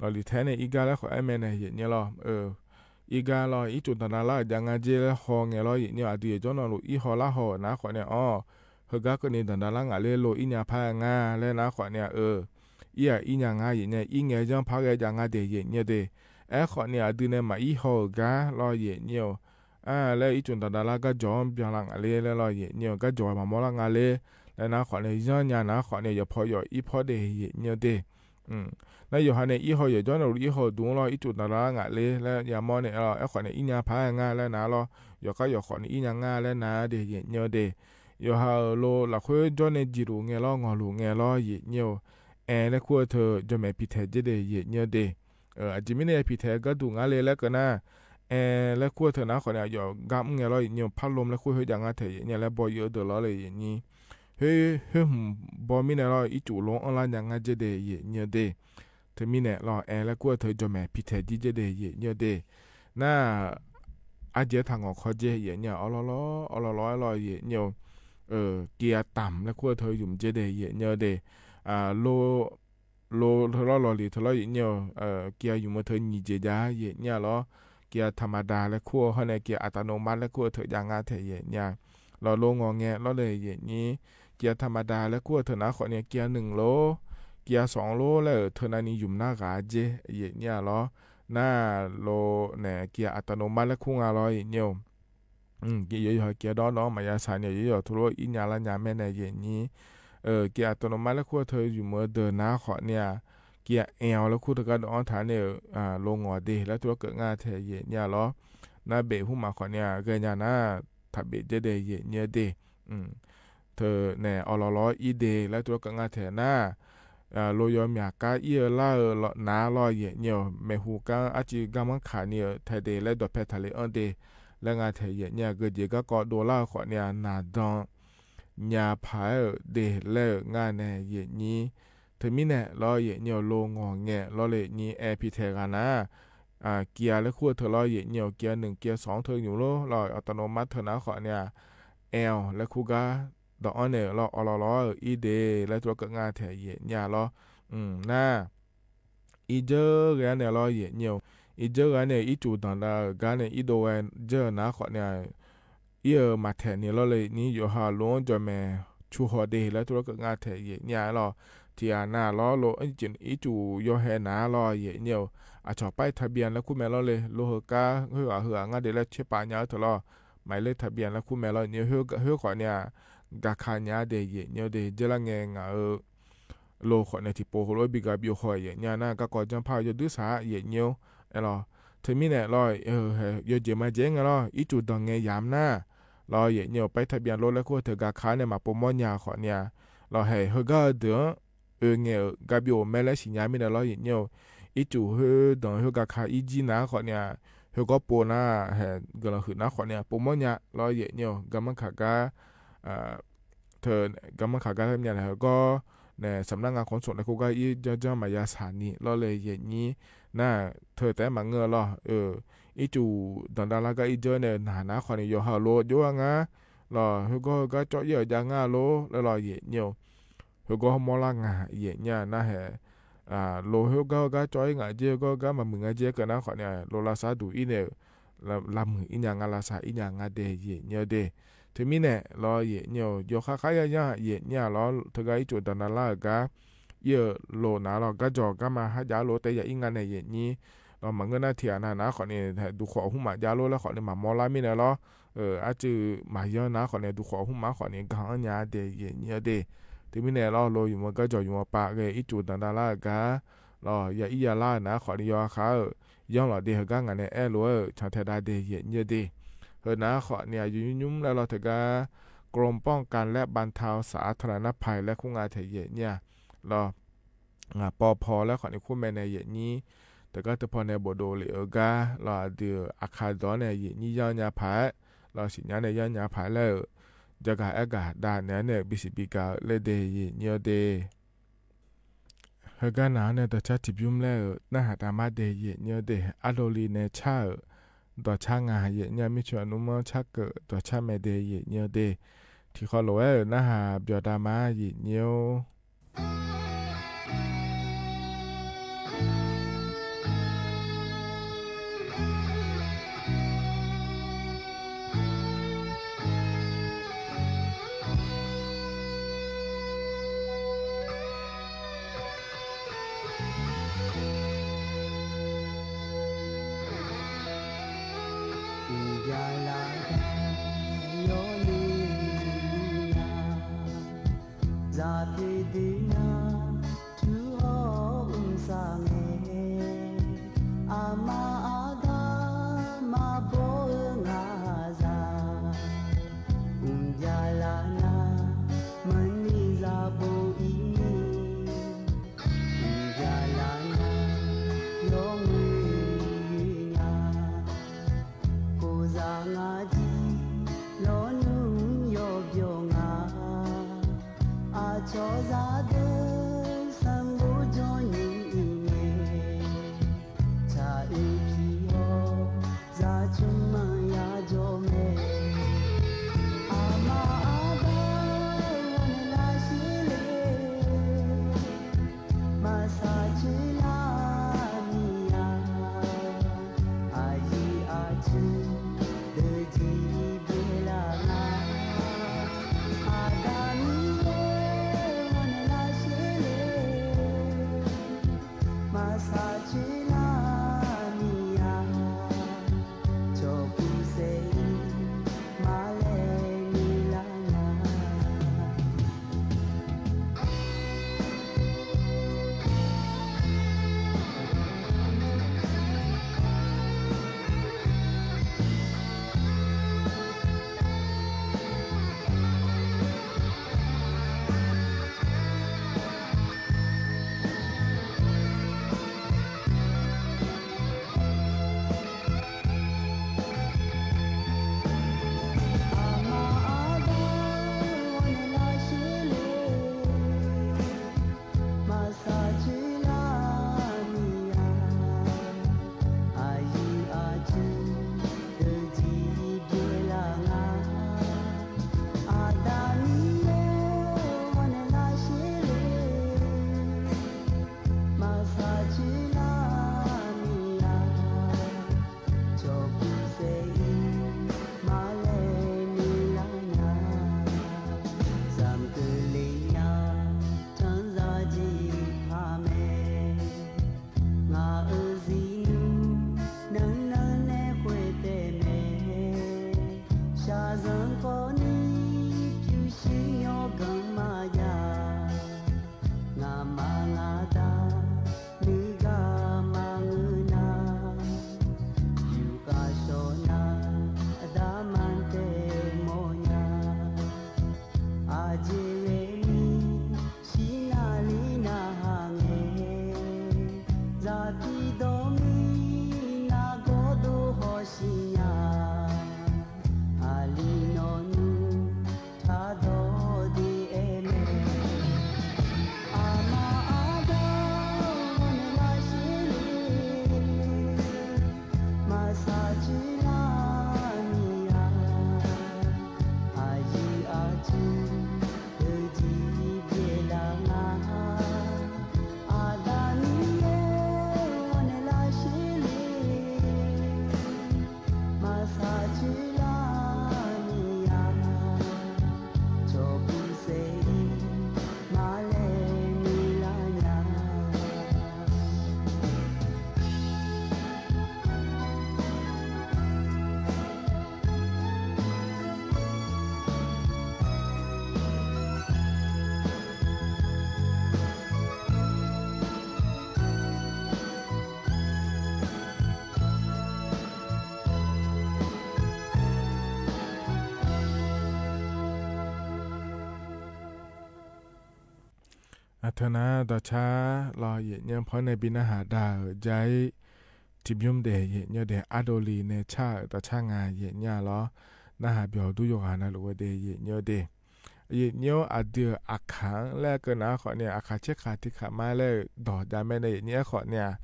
ၤလံၤထဲန့ၣ် အံၣ်ဂၤလၢဃီအဲၣ်မဲာ်န့ၣ် ယဲၢ်ညိမ်လီၤ အံၣ်ဂၤလီၤ အံၣ်စူၣ်ဒီၣ်တၢ်လါ ယၤငါကၠ့လၢဟီၣ်ငဲလီၤ ယဲၢ်ညိမ် အဒုးယကၠီနီၢ်လူၤ အံၣ်ဟီၣ်လါဟီၣ် နၤဃီန့ၣ် အီၤ ဟဲဂၤကန့ၣ် ဒီၣ်တၢ်လါ ငါလၢလိၤ အံၣ်ညါဖးဂၤလၢ နၤဃီန့ၣ် အအံၣ်အံၣ်ညါငါ ယဲၢ်ညိမ် အံၣ်ငဲယီၤဖးဂဲၤ ယၤငါဒဲး ယဲၢ်ညိမ်ဒဲး အဲၣ်ဃီန့ၣ် အဒုးန့ၣ် မၤအံၣ်ဟီၣ်ဂၤလီၤ ယဲၢ်ညိမ် အါ လၢအံၣ်စူၣ်ဒီၣ်တၢ်လါ ဂၤကၠီၤဘၣ်လၢ်ငါလၢလီၤ ယဲၢ်ညိမ် ဂၤကၠီၤမၤမီၢ်လၢ်ငါလၢ လၢနၤဃီန့ၣ် ယီၤညါ နၤဃီန့ၣ် ယဖီယီၤအံၣ်ဖီဒဲး ယဲၢ်ညိမ်ဒဲး နၤယီၤဟးန့ၣ် အံၣ်ဟီၣ်ယီၤကၠီနီၢ်လူၤ အံၣ်ဟီၣ်ဒူလီၤ အံၣ်စူၣ်ဒီၣ်တၢ်လါ ငါလၢ လၢယၤမီၢ်န့ၣ်လီၤ အဲၣ်ဃီန့ၣ် အံၣ်ညါဖးဂၤလၢနၤလီၤ ယီၤကၢယီၤဃီန့ၣ် အံၣ်ညါငါလၢနၤဒဲး ယဲၢ်ညိမ်ဒဲး ယီၤဟးလိၤ လီၤဃုကၠီန့ၣ် ယံာ်လူၤငဲလီၤ ငီၢ်လူၤငဲလီၤ ယဲၢ်ညိမ် အဲၣ်လၢခူအထၢၣ် ကၠီမဲာ်ဖံးထဲးကၠ့ဒဲး ယဲၢ်ညိမ်ဒဲး အတမံၤန့ၣ် ဖံးထဲးဂၤဒူၣ်ငါလၢ လၢကနၣ် အဲၣ်လၢခူအထၢၣ် နၤဃီန့ၣ် ယီၤဂၤမုၢ်ငဲလီၤ ယဲၢ်ညိမ် ဖးလိၤလၢခူ ဟဲယၤငါထဲး ယဲၢ်ညိမ် လၢဘီယိၤဒၢးလီၤလၢ ယဲၢ်ညိမ် ဟဲ ဟဲမုၢ်ဘီမံန့ၣ်လီၤ အံၣ်စူၣ်လိၤအီၣ်လၢယၤငါကၠ့ဒဲး ယဲၢ်ညိမ်ဒဲး တမံၤနဲၣ်လီၤ အဲၣ်လၢခူအထၢၣ် ကၠီမဲာ်ဖံးထဲးကၠ့ဒဲး ယဲၢ်ညိမ်ဒဲး နၤ အါကဲထီၣ်ငီၢ်ခီကၠ့ ယဲၢ်ညိမ် အီၣ်လီၤလီၤ အီၣ်လီၤလီၤလီၤ ယဲၢ်ညိမ် က့ၤအတၢ်လၢခူအထၢၣ် ယုၢ်မၢကၠ့ဒဲး ယဲၢ်ညိမ်ဒဲး လိၤ လိၤထၢၣ်လီၤ လီၤလံၤထၢၣ်လီၤ ယဲၢ်ညိမ် က့ၤအယုၢ်မၢထၢၣ် နံၤကၠ့ယါ ယဲၢ်ညိမ်လီၤ က့ၤအထးမဒါလၢခူအထၢၣ်န့ၣ် က့ၤအတၢ်နိမးလၢခူအထၢၣ် ယၤငါထဲး ယဲၢ်ညိမ် လီၤလိၤငီၢ်ငဲလီၤလၢ ယဲၢ်ညိမ် က့ၤအထးမဒါလၢခူအထၢၣ် နၤဃီန့ၣ် က့ၤအနုၣ်လိၤ က့ၤအသွံၣ်လိၤလၢ ထၢၣ်နၤနံၤယုၢ်မၢနၤဂၤကၠ့ ယဲၢ်ညိမ်လီၤ နၤလိၤန့ၣ် က့ၤအတၢ်နိမးလၢခူငါလီၤ ယဲၢ်ညိမ် က့ၤယီၤယီၤ က့ၤဒီဒီမၤယါဆၣ်န့ၣ် ယီၤယီၤထူလီၤ အံၣ်ညါလၢညါမ့ၢ်န့ၣ် ယဲၢ်ညိမ် က့ၤအတၢ်နိမးလၢခူအထၢၣ် ယုၢ်မၢဒၢး နၤဃီန့ၣ် က့ၤအအဲၣ်အီၤလၢခူတဂၤဒီးအီၣ်ထၢၣ်န့ၣ် လိၤငီၢ်ဒဲး လၢထူလီၤကငါထဲး ယဲၢ်ညိမ်လီၤ နၤဘ့ၣ်ဟူမးဃီန့ၣ် ဂဲၤညါနၤ ထးဘ့ၣ်ကၠ့ဒဲး ယဲၢ်ညိမ်ဒဲး ထၢၣ်န့ၣ် အီၣ်လီၤလီၤ အံၣ်ဒဲး လၢထူလီၤကငါထဲး နၤ လိၤယီၤမၠးကါအံၣ်အၢလါအၢ နၤလီၤ ယဲၢ်ညိမ် မ့ၢ်ဟူကါအါကံဂၤမၢခးန့ၣ် ထဲးဒဲး လၢဒီးဖဲထၣ်လံအၢဒဲး လၢငါထဲး ယဲၢ်ညိမ် ဂဲၤကၠ့ကါကီးဒိလၢဃီန့ၣ် နၤဒီး ညါဖးဒဲးလၢငါန့ၣ် ယဲၢ်ညိမ် တမံၤနဲၣ်လီၤ ယဲၢ်ညိမ် လိၤငီၢ်ငဲလီၤလၢ ယဲၢ်ညိမ် အဲၣ်ဖံးထဲးဂၤနၤ က့ၤအလၢခူအထၢၣ်လီၤ ယဲၢ်ညိမ် က့ၤအနုၣ် က့ၤအသွံၣ်ထၢၣ်ယုၢ်လီၤ လီၤ အတၢ်နိမးထၢၣ် နၤဃီန့ၣ် အဲၣ်အီၤလၢခူဂၤဒီးအီၣ်န့ၣ်လီၤ အီၣ်လီၤလီၤ အံၣ်ဒဲး လၢထူလီၤကငါထဲး ယဲၢ်ညိမ်လီၤ နၤ အံၣ်ကၠ့ဂၤန့ၣ်လီၤ ယဲၢ်ညိမ် အံၣ်ကၠ့ဂၤန့ၣ် အံၣ်စူၣ်ဒီၣ်တၢ်ဂၤန့ၣ် အံၣ်ဒိၣ်ဝဲကၠ့ နၤဃီန့ၣ် အံၣ်အၢမၤထဲးန့ၣ်လီၤလၢ ယဲၢ်ညိမ် ယီၤဟးလိၤကၠီမဲာ်ဆူၣ်ဟီၣ်ဒဲး လၢထူလီၤကငါထဲး ယဲၢ်ညိမ်လီၤ ထံၣ်အနၤလီၤ လိၤ အံၣ်စူၣ်ယီၤဟဲနၤလီၤ ယဲၢ်ညိမ် အဆီၣ်ပၢၢ်ထးဘံယၣ်လၢခူမဲာ်လီၤလၢ လိၤဟးကါ ဟ့ၣ်ဂၤဟ့ၣ်ဂၤငါဒဲးလၢဆ့ပာ်ညါအၢထၢၣ်လီၤ မၤလၢထးဘံယၣ်လၢခူမဲာ်လီၤ ယဲၢ်ညိမ် ဟ့ၣ်ဃီန့ၣ် ဂၤခးညါဒဲး ယဲၢ်ညိမ်ဒဲး ကၠ့လၢငဲငါအၢ လိၤဃီန့ၣ် ထံၣ်ပိာ်ဟိၣ်လိၤ ဘံဂၤဘံဃီ ယဲၢ်ညိမ် နၤ ကါကီးကၠီဖး ယီၤဒုးဆၣ် ယဲၢ်ညိမ် အဲၣ်လီၤ တမံၤနဲၣ်လီၤ ယီၤကၠ့မၤကၠ့ငဲလီၤ အံၣ်စူၣ်ဒီၣ်ငဲယၤမနၤ လီၤ ယဲၢ်ညိၣ် ပၢၢ်ထၢဘၣ်ယၢၣ်လိလၢၢ်ခိၣ် တဂၤခါန့ၣ် မၤပိာ်မီၣ်ညါဃိးန့ၣ် လီၤ ဟဲဟ့ၣ်ဂီၢ်ဒုး အၢ ငဲၢ် ကဘၣ်အိၣ်မဲလၢစံၣ်ညါမ့ၢ်န့ၣ်လီၤ ယဲၢ်ညိၣ် အံၣ်စူၣ်ဟ့ၣ် ဒိၣ်ဟ့ၣ်ဂီၢ်ခါ အံၣ်ကၠံၣ်နၤဃိးန့ၣ် ဟ့ၣ်ဂီၢ်ပိာ်နၤ ဟဲဂီၤလီၤဟုးနၤဃိးန့ၣ် ပိာ်မီၣ်ညါလီၤ ယဲၢ်ညိၣ် ကမၣ်ခးကါ ထၢ ကမၣ်ခးကါတမံၤန့ၣ် ဟ့ၣ်ဂီၢ်န့ၣ် စံၣ်မၠၣ်ငါ ခီၣ်ဆိၣ် လၢၢ်ခိၣ်ကါ အံၣ်ကၠၢကၠၢမၤယါစၢ်နံၣ်လီၤလၢယဲၢ်ညိၣ် နၤ ထၢတဲမၤငၢၢ်လီၤ အၢ အံၣ်စူၣ် ဒိၣ်ဒါလါကါ အံၣ်ကၠၢန့ၣ် နၤနၤဃိးန့ၣ် ယိၤဟးလိာ်ယိၤအါငါ လီၤ ဟ့ၣ်ဂီၢ်ဟ့ၣ်ဂီၢ်ကၠီယဲၢ်အီၤယါငါလိၤလၢလီၤ ယဲၢ်ညိၣ် ဟ့ၣ်ဂီၢ်မီၣ်လၢ်ငါ ယဲၢ်ညိၣ် နၤဟဲ လိၤဟ့ၣ်ဂီၢ်ဟ့ၣ်ဂီၢ်ကၠီအီၤငါက့ ဟ့ၣ်ဂီၢ်ဟ့ၣ်ဂီၢ်မၤမုာ်ငါက့ကနၤဃိးန့ၣ် လိၤလၢ်စၢ်ဒူၣ်အံၤန့ၣ် လၢ်မုာ်အံၣ်ညါငါလၢ်စၢ်အံၣ်ညါငါဒဲး ယဲၢ်ညိၣ်ဒဲး တမံၤန့ၣ်လီၤ ယဲၢ်ညိၣ် ယိၤဃါဃါယါယါ ယဲၢ်ညိၣ်လီၤ ထၢကါအံၣ်စူၣ် ဒိၣ်ဒါလါအဂၤ ယဲၢ်လိၤနၤလီၤ ကၠီကၠီကမၣ်ဟါယါလိၤတဲယၤအံၣ်ငါန့ၣ် ယဲၢ်ညိၣ် လီၤ မၤငၢၢ်နၤထံၣ်အနၤနၤဃိးန့ၣ် ဒူၣ်ဃိးဟူမးယါလိၤလၢဃိးန့ၣ် မၤမီၣ်လၢ်မ့ၢ်န့ၣ်လီၤ အါစုမၤယါနၤဃိးန့ၣ် ဒူၣ်ဃိးဟူမးဃိးန့ၣ် ကၠီညါဒဲး ယဲၢ်ညိၣ်ဒဲး တမံၤန့ၣ်လီၤ လိၤယိၤမီၣ်ကၠီယိၤမီၣ်ပၢ်ဂ့ၤ အံၣ်စူၣ် ဒိၣ်ဒါလါအဂၤ လီၤ ယၤအံၣ်ယၤလါနၤဃိးန့ၣ် ယိၤဃါဧၢ ယီၢ်လီၤဒဲး ဟ့ၣ်ဂီၢ်ငါန့ၣ် အဲၣ်လိၤဧၢ ဆီၣ်ထဲဒၣ်ဒဲး ယဲၢ်ညိၣ်ဒဲး ဟ့ၣ်နၤဃိးန့ၣ် ယုၢ်ညုၢ်လၢလီၤ ထၢကါ กรมป้องกันและบรรเทาสาธารณภัย လၢၢ်ခိၣ်ကါထဲ ယဲၢ်ညိၣ် လီၤ ပီၣ်ဖီလၢဃိးန့ၣ် ခိၣ်မဲန့ၣ် ယဲၢ်ညိၣ် တကးတဖီန့ၣ် ဘိၣ်ဒိၣ်လံအဂၤ လီၤ အဒုးအခါဒီးန့ၣ် ယဲၢ်ညိၣ် ယီၢ်ညါဖး လီၤ စံၣ်ညါန့ၣ် ယီၢ်ညါဖးလၢ ယဂၤအဲၣ်ဂၤဒၣ်န့ၣ်န့ၣ် ဘံၣ်စံးဘံၣ်ကၤလၢဒဲး ယဲၢ်ညိၣ်ဒဲး ဟ့ၣ်ဂီၢ်နၤန့ၣ် ဒီးဆါထံၣ်ဘုမလဲၣ်ဧၢ နၢ်ဟးတၢ်မၤဒဲး ယဲၢ်ညိၣ်ဒဲး အါဒိၣ်လံန့ၣ်ဆါဧၢ ဒီးဆါငါ ယဲၢ်ညိၣ် မ့ၢ်ဆူၣ်အနူမီၢ်ဆါကၢၣ် ဒီးဆါမဲာ်ဒဲး ယဲၢ်ညိၣ်ဒဲး ထံၣ်ဃီလိာ်ဝဲဧၢ နၢ်ဟးပၠီၤတၢ်မၤ ယဲၢ်ညိၣ် အတၢ်နာ် ဒိးဆါလီၤ ယဲၢ်ညိ ဖီနဘံနဟးဒၣ် ယဲၢ် ထံဘုံဒဲး ယဲၢ်ညိဒဲး အါဒိၣ်လံန့ၣ် ဆၣ်တၢ်ဆါငါ ယဲၢ်ညိလီၤ. နဟးဘၣ်ဒူယိဂၤနလူဝဲဒဲး ယဲၢ်ညိဒဲး ယဲၢ်ညိအဒုးအခးလၢကနၣ်ဃီန့ၣ် အခးဆဲးခးထံးခးမါလၢဒိးဒၣ်မဲန့ၣ် ယဲၢ်ညိဃီန့ၣ်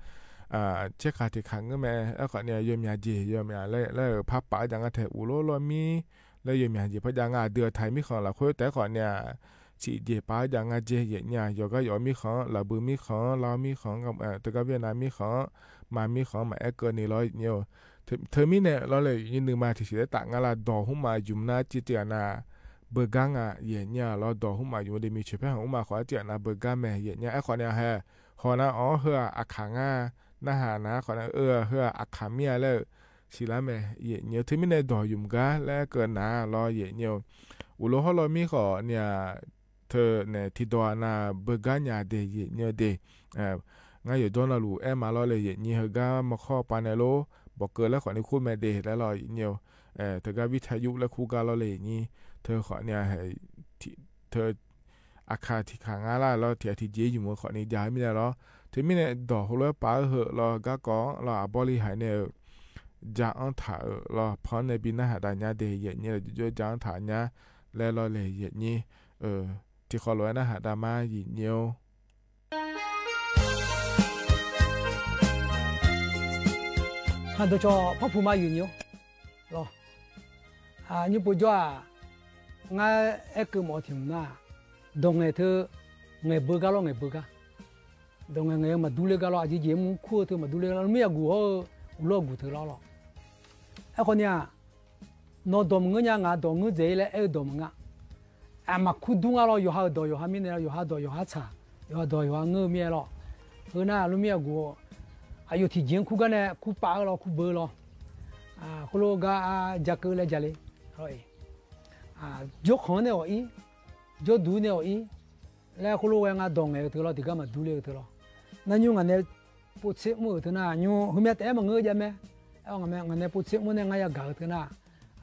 ဆဲးခးထံးခးငါမဲ အဃီန့ၣ် ယိမၠးက့ၤ ယိမၠးလၢ လၢဖးပာ်ယါငါထဲ အိၣ်လီၤလီၤမံ လၢယိမၠးက့ၤ ဖးယါငါအဒုးအထးမံဃီလီၤ ခိၣ်တဲဃီန့ၣ် ဆံးက့ၤပာ်ယါငါက့ၤ ယဲၢ်ညိ ယိၤကါယီၤမံဃီ လၢဘုးမံဃီ လီမံဃီ တဂၤဝဲနၤမံဃီ မၤမံဃီ မၤအဲၣ်ကၢန့ၣ်လီၤ ယဲၢ်ညိ ထၢမံန့ၣ်လီၤလၢ ယနုာ်မၤထံၣ်ဆံးလၢတၢ်ငါလၢဒိးဟူမးယုမ်နၤ က့ၤတံၢ်အနၤ ဘၢဂၤငါ ယဲၢ်ညိလီၤ ဒိးဟူမးယုမ် ဒ်မ့ၢ်ဆၢဖဲဟူမးဃီ က့ၤတံၢ်အနၤ ဘၢဂၤမဲာ် ယဲၢ်ညိ အဲၣ်ဃီန့ၣ် ဟဲ ဟီၣ်နၤအီၤ ဟၢအခးငါ နဟးနၤဃီန့ၣ် အၢ ဟၢအခးမံအါလၢ ဆံးလၢမဲာ် ယဲၢ်ညိ ထၢမံန့ၣ် ဒိးယုမ်ဂၤလၢကနၣ်လီၤ ယဲၢ်ညိ အိၣ်လီၤဟီၣ်လီၤမံဃီန့ၣ် ထၢန့ၣ် ထံၣ်ဒိးအနၤ ဘၢဂၤညါဒဲး ယဲၢ်ညိဒဲး ငါယဲၢ်ကၠီနလူၤအဲၣ်မးလီၤလၢ ယဲၢ်ညိ ဟဲဂၤမၤခီပၤန့ၣ်လီၤ ဘီကၢလၢဃီန့ၣ် ခိၣ်မဲာ်ဒဲးလၢလီၤ ယဲၢ်ညိ တဂၤဝံထးယုၢ်လၢခူဂၤလီၤလၢ ယဲၢ်ညိ ထၢဃီန့ၣ် ထၢ အခးထံးခးငါလၢလီၤ ထံးအထံးက့ၤယုမ်ဃီန့ၣ် ယၤမံန့ၣ်လီၤ ထၢမံန့ၣ် ဒိးဟူလၢပၢ်ဧၢ ဟၢလီၤ ဂၤကီလီၤ အဘီလံဟဲန့ၣ် ယါအီထးလီၤ ဖီနဘံနဟးဒၣ်ညါဒဲး ယဲၢ်ညိ လၢယိၤယါအီထးညါ လဲၤလီၤလၢ ယဲၢ်ညိ ထံၣ်ဃီလီၤဝဲနဟးဒၣ်မး ယဲၢ်ညိ ဟးဒိးကၠီဖီဖိမး ယဲၢ်ညိ လီၤ အညိပှိၤကၠီဧါ ငါအဲၣ်ကၢမီၤထံၣ်နၤ ဒိးငဲၤထၢ ငဲၤဘၢဂၤလီၤ ငဲၤဘၢဂၤ ဒိးငဲၤ ငဲၤမၤဒူလၢဂၤလီၤ အယံၤယံၤမူခိၣ်ထၢမၤဒူလၢဂၤလီၤ မ့ၢ်အဂူာ်ဟီ အိၣ်လီၤအဂူာ်ထၢလီၤလီၤ အဲၣ်ဃီန့ၣ် နီၢ်ဒိးမုၢ်ငၢ်ညါ ငါဒိးငၢ်စဲးလၢအဲၣ်ဒိးမုၢ်ငၢ် အမၤခူဒူငါလီၤ ယိၤဟးဒိးယိၤဟးမံန့ၣ်လီၤ ယိၤဟးဒိးယိၤဟးဆၣ် ယိၤဟးဒိးယိၤဟးငၢ်မံလီၤ ဟၢနၤ လၢမ့ၢ်အဂူာ် အယိၤထံၣ်က့ၤခူဂၤန့ၣ် ခူပာ်အၢလီၤ ခူဘၢလီၤ ဃိလိဂၤ ယၤကၢလၢယၤလံ ယိၤခီန့ၣ်အီၤအံၤ ယိၤဒူန့ၣ်အီၤအံၤ လၢဃိလိဝဲငါဒိးငဲၤကတၢၢ်လီၤ တံၤဂၤမၤဒူလၢကတၢၢ်လီၤ နညိ ငါနဲ ပိာ်ဆ့ၣ်မုၣ်ကတၢၢ်နၤ ညိ ဟိမ့ၢ်တဲမၤငၢၢ်ယၤမဲ အဲၣ် ငါနဲ ပိာ်ဆ့ၣ်မုၣ်န့ၣ် ငါယၤဂၤကတၢၢ်နၤ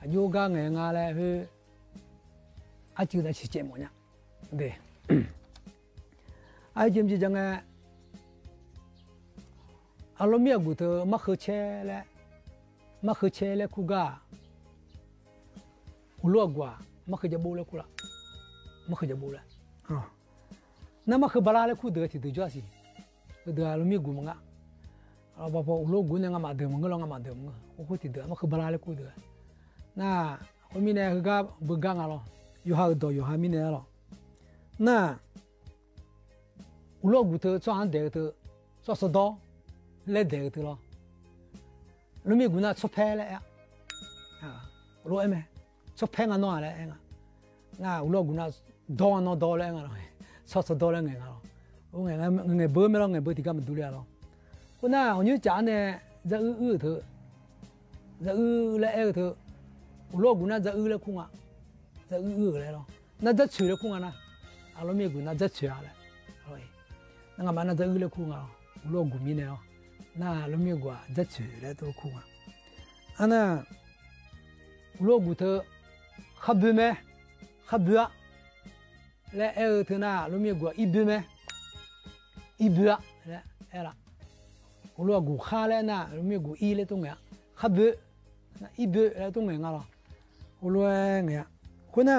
အညိဂၤငဲၤငါလၢ ဟ့ၣ် အစုဒၣ်ဆံးကဲးမီၤညါ ဒ် အစုမ့ၢ်ကဲး အလီၢ်မ့ၢ်အဂူာ်တၢၢ် မ့ၢ်ဃုဆဲးလၢ မ့ၢ်ဃုဆဲးလၢခူဂၤ အိၣ်လီၢ်အဂူာ် မ့ၢ်ဃုယဘိလၢခူလီၤ မ့ၢ်ဃုယဘိလၢ နမ့ၢ်ဃုဘါလၢခူဒၢး ထံၣ်ဒုးကၠီဆံး ဒုးအလီၢ်မ့ၢ်ဂူာ်မုၢ်ငၢ် ဘၣ်ဖဲအိၣ်လီၢ်ဂူာ်န့ၣ် ငါမၤဒၢးမုၢ်ငၢ်လီၤ ငါမၤဒၢးမုၢ်ငၢ် အိၣ်ဃိထံၣ်ဒုး မ့ၢ်ဃုဘါလၢခူဒၢး န ဃိမံန့ၣ် ဟ့ၣ်ဂၤဘၢဂၤငါလီၤ ယိၤဟးဒိးယိၤဟးမံန့ၣ်လီၤ န အိၣ်လီၢ်ဂူာ်တၢၢ် စီၤဟါဒဲးတၢၢ် စီၤစဒီ လဲၤဒဲးတၢၢ်လီၤ လၢမ့ၢ်ဂူာ်နၤ ဆီဖဲလၢအဲၣ် အိၣ်လီၢ်အဲၣ်မဲာ် ဆီဖဲငါနီၢ်လၢအဲၣ် နအိၣ်လီၢ်ဂူာ်နၤ ဒီနီၢ်ဒီလၢအဲၣ်လီၤ ဆီစဒီလၢငဲၤလီၤ အိၣ်ငဲၤ ငဲၤဘၢမဲာ်လီၤ ငဲၤဘၢတံၤဂၤမၤဒူလၢလီၤ အဃိနၤ အညိကၠးန့ၣ် ယအုၣ်အုၣ်တၢၢ် ယအုၣ်လၢအဲၣ်တၢၢ် အိၣ်လီၢ်ဂူာ်နၤ ယအုၣ်လၢခူငါ ယအုၣ်အုၣ်လၢလီၤ နယဲၢ်ဆၢးလၢခူငါနၤ အလီၢ်မ့ၢ်ဂူာ်နၤ ယဲၢ်ဆၢးလၢ နဂၤမးနၤ ယအုၣ်လၢခူငါလီၤ အိၣ်လီၢ်ဂူာ်မံန့ၣ်လီၤ နလီၢ်မ့ၢ်ဂူာ် ယဲၢ်ဆၢးလၢတၢၢ်ခူငါ အနၤ အိၣ်လီၢ်ဂူာ်တၢၢ် ဃါဘုးမဲာ် ဃါဘုးဧါ และแอ้เอิ้นเธอหน้า ลูกเมียกั๋วอี้เบอะแม อี้เบอะ และแอ้ละ หัวลัวะกู่ข้าและหน้า ลูกเมียกั๋วอี้และตุ๊งแงะ ข้าเบอะ นะ อี้เบอะ และตุ๊งแงะงะลอ หัวลัวะแงะ คู่หน้า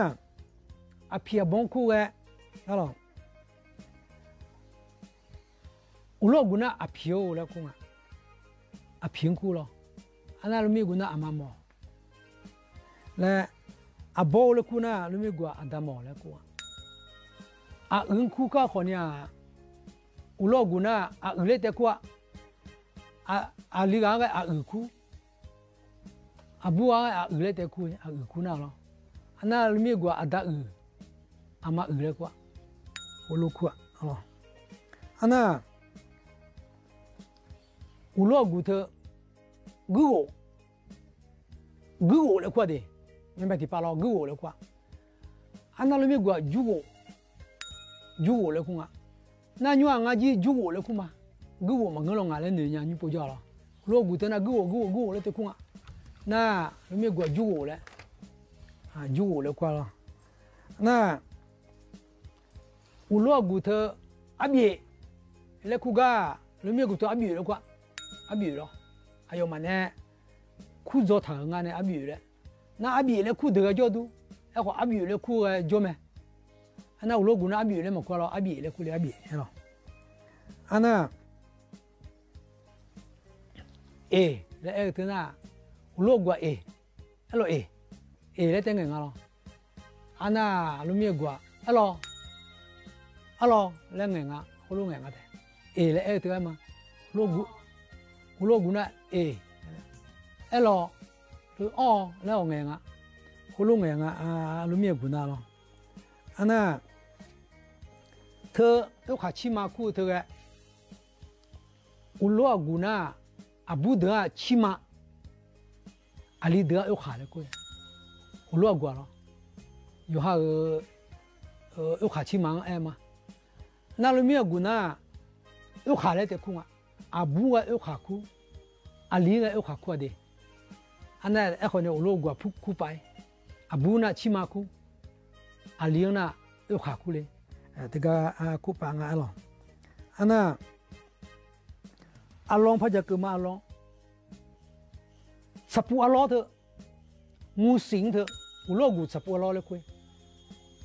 อะเผียบบ้องคู่แงะ งะลอ หัวลัวะกู่หน้า อะเผียวและคู่งะ อะเผียงคู่ลอ อันหน้าลูกเมียกั๋วหน้า อะมาหมอ และอะเบาและคู่หน้า ลูกเมียกั๋ว อะดาหมอและคู่อะ อะอึงคู่ก้าขอเนี่ย หัวลัวะกู่หน้า อะอึงและแต่คู่อะ อะ อะลีกาก็อะอึงคู่ อะบูอะ อะอึงและแต่คู่ อะอึงคู่หน้าลอ อันหน้าลูกเมียกั๋ว อะดาอึง อะมาอึงและคู่อะ หัวลัวะคู่อะ อันหน้า หัวลัวะกู่เธอ กึ๊กโอ กึ๊กโอและคู่อะเด แม่นไปตี้ปะลอ กึ๊กโอและคู่อะ อันหน้าลูกเมียกั๋ว จุ๊กโอ จุ๊กโอและคู่งะ หน้ายั้วงายี่จุ๊กโอและคู่มา กึ๊กโอมาเงื้อลองงานและเหนือญาญุโปย่อลอ หัวลัวะกู่เธอหน้ากึ๊กโอ กึ๊กโอ กึ๊กโอและแต่คู่งะ หน้าลูกเมียกั๋วจุ๊กโอและ อ่า จุ๊กโอและคู่ลอ หน้า หัวลัวะกู่เธอ อะเบียด และคู่ก้า ลูกเมียกั๋วเธอ อะเบียดและคู่ อะเบียดลอ อะยอมมาแน่ คู่จ๋อถางงานเนี่ย อะเบียดและ หน้าอะเบียดและคู่เธอก็จ้อดู แอ้ขออะเบียดและคู่ก็จ้อแม อันหน้าหัวลัวะกู่หน้า อะเบียดและมาคู่ลอ อะเบียดและคู่เลย อะเบียด แอ้ลอ อันหน้า เอ และแอ้เธอหน้า หัวลัวะกู่อะเอ แอ้ลอเอ เอและแต่แงะงะลอ อันหน้าลูกเมียกั๋ว แอ้ลอ แอ้ลอ และแงะงะ หัวลัวะแงะงะแต่ เอและแอ้เธอมา หัวลัวะกู่ หัวลัวะกู่หน้า เอ แอ้ลอ หรืออ้อ และอ้อแงะงะ หัวลัวะแงะงะ อ่า ลูกเมียกั๋วหน้าลอ อันหน้า เธอ เอ้า ขาชี้มาคู่เธอแก หัวลัวะกู่หน้า อะบูเดือชี้มา อะลีเดือ เอ้า ขาและคู่ หัวลัวะกู่ลอ อยู่ฮะ เออ เออ เอ้า ขาชี้มา แอ้มา หน้าลูกเมียกั๋วหน้า เอ้า ขาและแต่คู่งะ อะบูอะ เอ้า ขาคู่ อะลีอะ เอ้า ขาคู่อะเด อันหน้า แอ้ขอเนี่ย หัวลัวะกู่อะ พูดคู่ไป อะบูหน้า ชี้มาคู่ อะลีหน้า เอ้า ขาคู่เลย เออ แต่ก็ อ่า คู่ปะงะลอ อันหน้า อะลอง พระเจ้าเกิดมาอะลอง สะปูอะลอเถอะ งูสิงเถอะ หัวลัวะกู่สะปูอะลอและคู่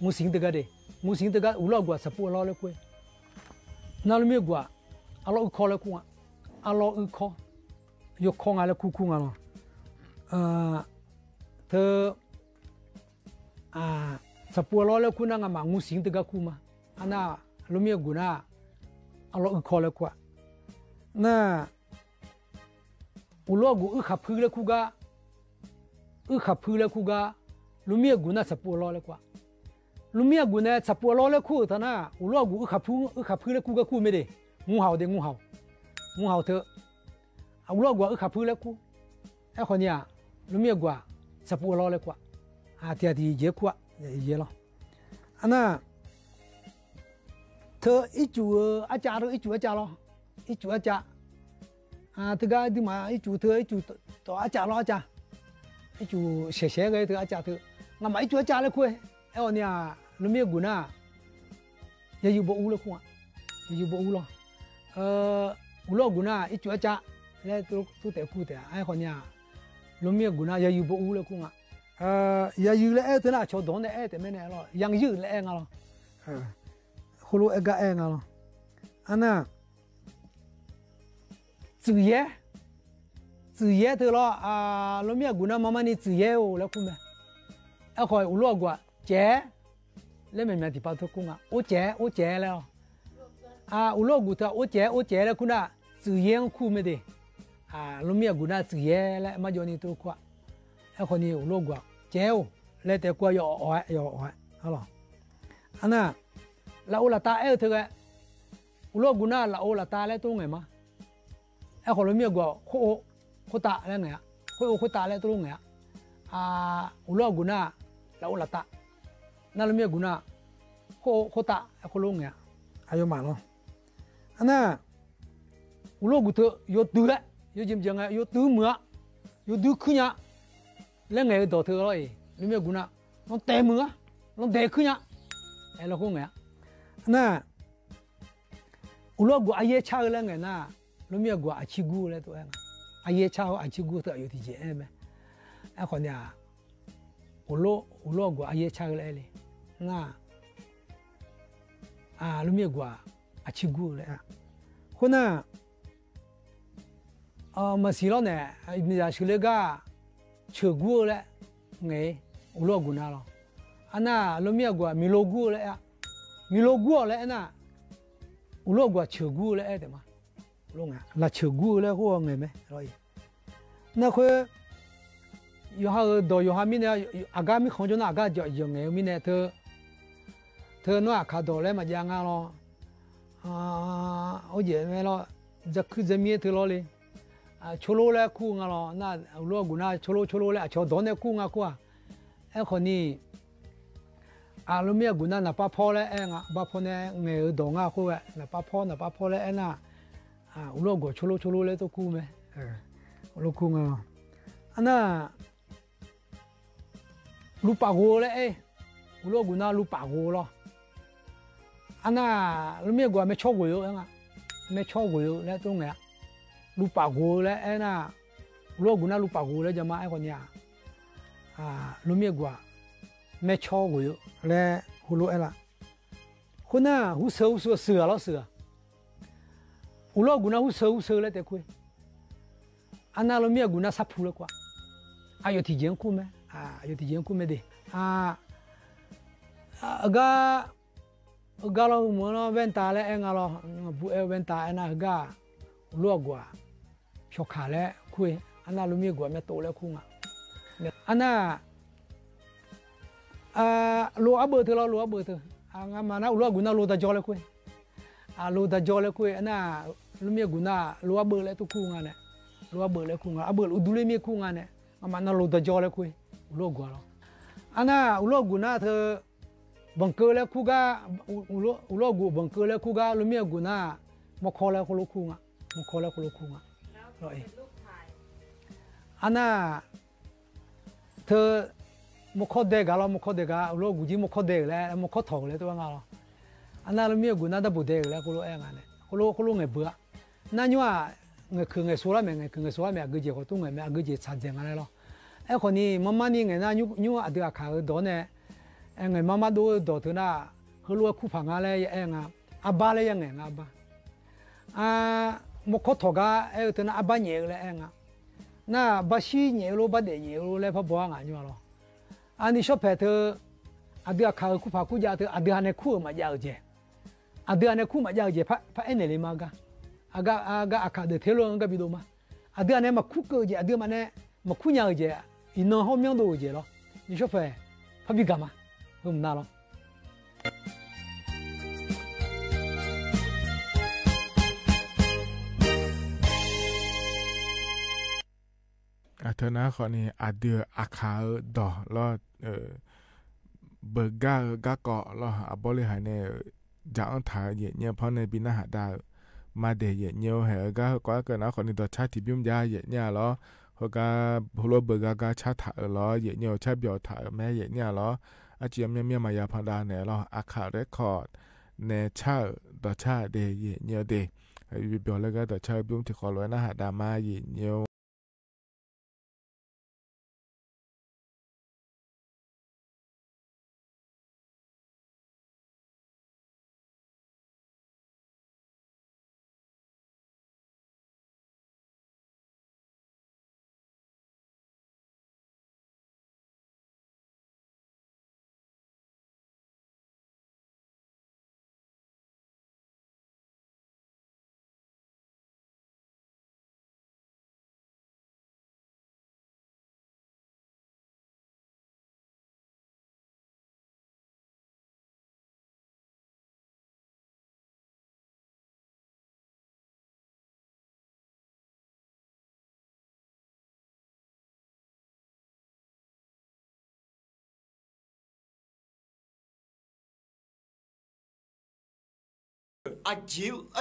งูสิงเถอะกะเด งูสิงเถอะกะ หัวลัวะกู่สะปูอะลอและคู่ หน้าลูกเมียกั๋ว อะลออึกคอและคู่อะ อะลออึกคอ ยกคองะและคู่คู่งะลอ เอ่อ เธอ อ่า สะปูอะลอและคู่หน้างะหมา งูสิงเถอะกะคู่มา อันหน้า ลูกเมียกั๋วหน้า อะลออึกคอและคู่อะ หน้า หัวลัวะกู่อึกขาพื้นและคู่กะ อึกขาพื้นและคู่กะ ลูกเมียกั๋วหน้าสะปูอะลอและคู่อะ ลูกเมียกั๋วหน้าสะปูอะลอและคู่เถอะหน้า หัวลัวะกู่อึกขาพื้น อึกขาพื้นและคู่กะคู่เมเด งูเห่าเด งูเห่า งูเห่าเถอะ อะ หัวลัวะกู่อึกขาพื้นและคู่ แอ้ขอเนี่ย ลูกเมียกั๋วสะปูอะลอและคู่ อ่า เตียะตี้เยียะคู่ เยียะลอ อันหน้า เธอ อิจู๋ เออ อาจารย์ เธอ อิจู๋ อาจารย์ลอ อิจู๋ อาจารย์ อ่า เธอกะดื้อหมา อิจู๋ เธอ อิจู๋ ต่อ อาจารย์ลอ อาจารย์ อิจู๋ แฉะแฉะเกย เธอ อาจารย์ เธอ งะหมา อิจู๋ อาจารย์ และคู่ แอ้ขอเนี่ย ลูกเมียกั๋วหน้า ยายือบ่อู้และคู่อะ ยายือบ่อู้ลอ เออ หัวลัวะกู่หน้า อิจู๋ อาจารย์ และตุ๊กตุ๊กแต๋คู่แต๋ แอ้ขอเนี่ย ลูกเมียกั๋วหน้า ยายือบ่อู้และคู่งะ เอ่อ ยายือและแอ้เธอหน้า ชอดองและแอ้แต่แม่นแน่ลอ ยังยือและแอ้งะลอ เออ หัวลัวะแอ้กะแอ้งะลอ อันหน้า จื้อแย้ จื้อแย้เถอะลอ อ่า ลูกเมียกั๋วหน้า มาม่านี่จื้อแย้โอ และคู่แม แอ้ขอหัวลัวะกู่อะ แจ๋ และแม่นแม่ตี้ปะเถอะคู่งะ โอแจ๋ โอแจ๋ และ อ่า หัวลัวะกู่เธอ โอแจ๋ โอแจ๋ และคู่หน้า จื้อแย้คู่เมเด อ่า ลูกเมียกั๋วหน้า จื้อแย้ และมาโยนี่ตุ๊กคู่ แอ้ขอนี่ หัวลัวะกู่อะ แจ๋ว และแต่คู่ ยออ่อย ยออ่อย อะลอ อันหน้า ละโอละตา แอ้เธอแก หัวลัวะกู่หน้า ละโอละตา และตุ๊กแงะมา แอ้ขอลูกเมียกั๋ว โคโอ โคตะ และแงะ โคโอ โคตะ และตุ๊กแงะ อ่า หัวลัวะกู่หน้า ละโอละตา หน้าลูกเมียกั๋วหน้า โคโอ โคตะ และโคโลแงะ อะยอมมาลอ อันหน้า หัวลัวะกู่เธอ ยอตื้อและ ยอเจียมเจียงแงะ ยอตื้อเหมือ ยอตื้อขึ้นยะ และแงะต่อเธอลอเอ ลูกเมียกั๋วหน้า ลองแตะเหมือ ลองแตะขึ้นยะ အဲ လီၤဃိငဲၤဧါ. နာ် အိၣ်လီၢ်အကူၣ် အယဲၢ်ဆၣ်ဧိၤလၢအငဲၤနာ် လူမ့ၢ်အကူၣ် အဆံဂူၢ်လၢတအိၣ်အဲၣ်ဧါ. အယဲၢ်ဆၣ်ဧိၤ အဆံဂူၢ် တၢ်ယိၤတံၢ်ယဲၢ်အဲၣ်မ့ၢ် အဲၣ်ဃီန့ၣ်ဧါ. အိၣ်လီၢ် အိၣ်လီၢ်အကူၣ် အယဲၢ်ဆၣ်ဧိၤလၢအဲၣ်လံ နာ် အလူမ့ၢ်အကူၣ် အဆံဂူၢ်လၢအဲၣ်. အဃိနာ် အ မၤစံးလီၤန့ၣ် မ့ၢ်ယၤဆှၢလၢဂၤ ဆၢၣ်ဂူၢ်လၢ ငဲၤ အိၣ်လီၢ်အကူၣ်နာ်လီၤ. အနာ် လူမ့ၢ်အကူၣ် မံၤလိဂူၢ်လၢအဲၣ် မံၤလိဂူၢ်လၢအဲၣ်နာ် အိၣ်လီၢ်အကူၣ် ဆၢၣ်ဂူၢ်လၢအဲၣ်တဲမး လီၤဆၢၣ်ဂူၢ်လၢဃိ အငဲၤမ့ၢ်လီၤအံၤ. နာ်ဃိ ယိၤဟၣ်ဧၢ ဒီးယိၤဟၣ်မံန့ၣ် အဂၤမ့ၢ်ခီကၠိနာ် အဂၤယီၤ ယီၤငဲၤမံန့ၣ် တၢ် တၢ်နီၢ်အခးဒီးလၢမၤယါငါလီၤ. အ အိၣ်ယဲၢ်မ့ၢ်လီၤ ယခုၣ်ယမံတၢ်လီၤလံ. အ ဆိလိလၢခူၣ်ငါလီၤ နာ် အိၣ်လီၢ်အကူၣ်နာ် ဆိလိ ဆိလိလၢအဆီဒီးနဲၣ်ခူၣ်ငါခူၣ်ဧါ. အဲၣ်ဃီန့ၣ် အလူမ့ၢ်အကူၣ်နာ် နၢ်ပၢ်ဖီလၢအဲၣ်ငါ ဘၣ်ဖီန့ၣ် ငဲၤဧိၤဒီးငါဃိဝဲ နၢ်ပၢ်ဖီ နၢ်ပၢ်ဖီလၢအဲၣ်နာ် အ အိၣ်လီၢ်အကူၣ် ဆိလိ ဆိလိလၢတၢ်ခူၣ်မ့ၢ် အိၣ်လီၢ်ခူၣ်ငါလီၤ. အနာ် လူၤပာ်ဂိၤလၢအဲၣ် အိၣ်လီၢ်အကူၣ်နာ် လူၤပာ်ဂိၤလီၤ. အနာ် လူမ့ၢ်အကူၣ် မဲာ်ဆီဂိၤဧိၤ အဲၣ်ငါ မဲာ်ဆီဂိၤဧိၤလၢတအိၣ်ငဲၤဧါ. လူၤပာ်ဂိၤလၢအဲၣ်နာ် အိၣ်လီၢ်အကူၣ်နာ် လူၤပာ်ဂိၤလၢယမါ အဲၣ်ဃီန့ၣ်ဧါ. အ လူမ့ၢ်အကူၣ် မဲာ်ဆီဂိၤဧိၤလၢ ဟူလိအဲၣ်လၢ ဃိနာ် ဟူဆၢ ဟူဆၢ စၢၤလီၤစၢၤ အိၣ်လီၢ်အကူၣ်နာ် ဟူဆၢ ဟူဆၢလၢတဲခွ့ အနာ် လူမ့ၢ်အကူၣ်နာ် ဆၣ်ဖူလၢကွၢ် အယိၤတံၢ်ယဲၢ်ခူၣ်မ့ၢ် အယိၤတံၢ်ယဲၢ်ခူၣ်မ့ၢ်ဒ် အ အဂၤ အဂၤလီၤ မုၢ်နီၢ် ဝဲၢ်တၢ်လၢအဲၣ်ငါလီၤ ဘူးအဲၣ်ဝဲၢ်တၢ်အဲၣ်နာ် ဟဂၤ အိၣ်လီၢ်အကူၣ် ဖျီခးလၢခူၣ် အနာ် လူမ့ၢ်အကူၣ် မဲာ်တိလၢခူၣ်ငါ အနာ် အ လိၤအဘၢၣ်တၢ်လီၤ လိၤအဘၢၣ်တၢ် အ ငါမၤနာ် အိၣ်လီၢ်အကူၣ်နာ် လိၤတၢ်ကၠီလၢခူၣ် အ လိၤတၢ်ကၠီလၢခူၣ် အနာ် လူမ့ၢ်အကူၣ်နာ် လိၤအဘၢၣ်လၢတၢ်ခူၣ်ငါန့ၣ် လိၤအဘၢၣ်လၢခူၣ်ငါ အဘၢၣ်လၢအဒူလၢမ့ၢ်ခူၣ်ငါန့ၣ် ငါမၤနာ် လိၤတၢ်ကၠီလၢခူၣ် အိၣ်လီၢ်အကူၣ်လီၤ. အနာ် အိၣ်လီၢ်အကူၣ်နာ် တၢ် ဘီကၢလၢခူၣ်ဂၤ အိၣ်လီၢ် အိၣ်လီၢ်အကူၣ် ဘီကၢလၢခူၣ်ဂၤ လူမ့ၢ်အကူၣ်နာ် မီခီလၢဃိလိၢ်ခူၣ်ငါ မီခီလၢဃိလိၢ်ခူၣ်ငါ လီၤအံၤ အနာ် တၢ် မီခီဒဲးဂၤလီၤ မီခီဒဲးဂၤ အိၣ်လီၢ်အကူၣ်ကံ မီခီဒဲးလၢ မီခီထီၣ်လၢတဝဲငါလီၤ. အနာ် လူမ့ၢ်အကူၣ်နာ် တၢ်ဘူးဒဲးလၢဃိလိၢ်အဲၣ်ငါန့ၣ် ဃိလိၢ် ဃိလိၢ်ငဲၤဘၢဧါ နၢ်ညိၣ်ဧါ ငဲၤခုၣ်ငဲၤစိလၢမ့ၢ် ငဲၤခုၣ်ငဲၤစိလၢမ့ၢ် အဂ့ၤကဲၤဃီတူၢ်ငဲၤမ့ၢ် အဂ့ၤကဲၤဆးဒဲးငါန့ၣ်လီၤ. အဲၣ်ဃီန့ၣ် မၤမၤန့ၢ်ငဲၤနာ် ညိၣ် ညိၣ်အဒုးအခးဧိၤဒီးန့ၣ် အဲၣ် ငဲၤမၤမၤဒိဒီးတၢ်နာ် ဟဲလိာ်ဝဲခူၣ်ဖးငါလၢယအဲၣ်ငါ အဘါလၢယငဲၤ ငါအဘါ အ မီခီထီၣ်ဂၤ အဲၣ်တၢ်နာ် အဘါညဲဧိၤလၢအဲၣ်ငါ နာ် ဘါဆှံညဲဧိၤလီၤ ဘါဒဲးညဲဧိၤလီၤ လၢဖးဘီဧါ ငါညိၣ်လီၤ. အန့ၣ်ဆီဖဲတၢ် အဒုးအခးဧိၤခူၣ်ဖးခူၣ်ယာ် တၢ် အဒုးဟးနဲၣ်ခူၣ်မၤယါဧိၤကဲ အဒုးဟးနဲၣ်ခူၣ်မၤယါဧိၤကဲ ဖဲအဲၣ်န့ၣ်လံမးဂၤ အဂၤ အဂၤအခးဒၣ်ထဲလိာ် ဂၤဘံဒိၣ်မး အဒုးဟးနဲၣ်မၤခူၣ်ကၢကဲ အဒုးမၤနဲၣ် မၤခူၣ်ညါဧိၤကဲ အံၤနီၢ်ဟီၣ်မၠီၣ်ဒိၣ်ဧိၤကဲလီၤ. န့ၣ်ဆီဖဲ ဖးဘံၣ်ဂၤမး ဟဲမနုၤလီၤ. အတၢ်နာ်ဃီန့ၣ် အဒုးအခးဧိၤဒီးလီၤ ဘၢၣ်ဂၤဧိၤ ဂၤကီးလီၤ အဘီလံဟးန့ၣ် ယအၢၣ်ထးယဲၢ်ညိၣ် ဖီန့ၣ်ဘံနၢ်ဟးဒါ မၤဒဲးယဲၢ်ညိၣ် ဟဲဧိၤဂၤဟဲကွၢ်ကၢၢ်နာ်ဃီန့ၣ် ဒီးဆၣ်ထံၣ်ဘျုးမးယဲၢ်ညိၣ်လီၤ ဟဲဂၤ ဟဲလိာ်ဘၢၣ်ဂၤဂၤဆၣ်ထးဧိၤလီၤ ယဲၢ်ညိၣ် ဆၣ်ဘျီးထးဧိၤ မ့ၢ်ယဲၢ်ညိၣ်လီၤ အစံးမ့ၢ်မ့ၢ်မၤယါဖးဒၣ်န့ၣ်လီၤ အခး record န့ၣ် ဆၣ်ဧိၤ ဒီးဆၣ်ဒဲးယဲၢ်ညိၣ်ဒဲး ဘျီလၢဂၤဒီးဆၣ်ဘျုးထံၣ်ဃီလီၤ နၢ်ဟးဒါမးယဲၢ်ညိၣ် အစံး အစံး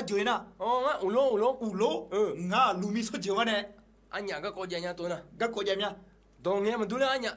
နၤ အိၣ်လီၤ အိၣ်လီၤ ငါလူၤမံဆိစၢၤဝဲန့ၣ် အညၣ်ဂၤကိးယဲၢ်ညါတိၢ်နၤ ဂၤကိးယဲၢ်ညါ ဒီးငဲၤမဒုလၢအညၣ်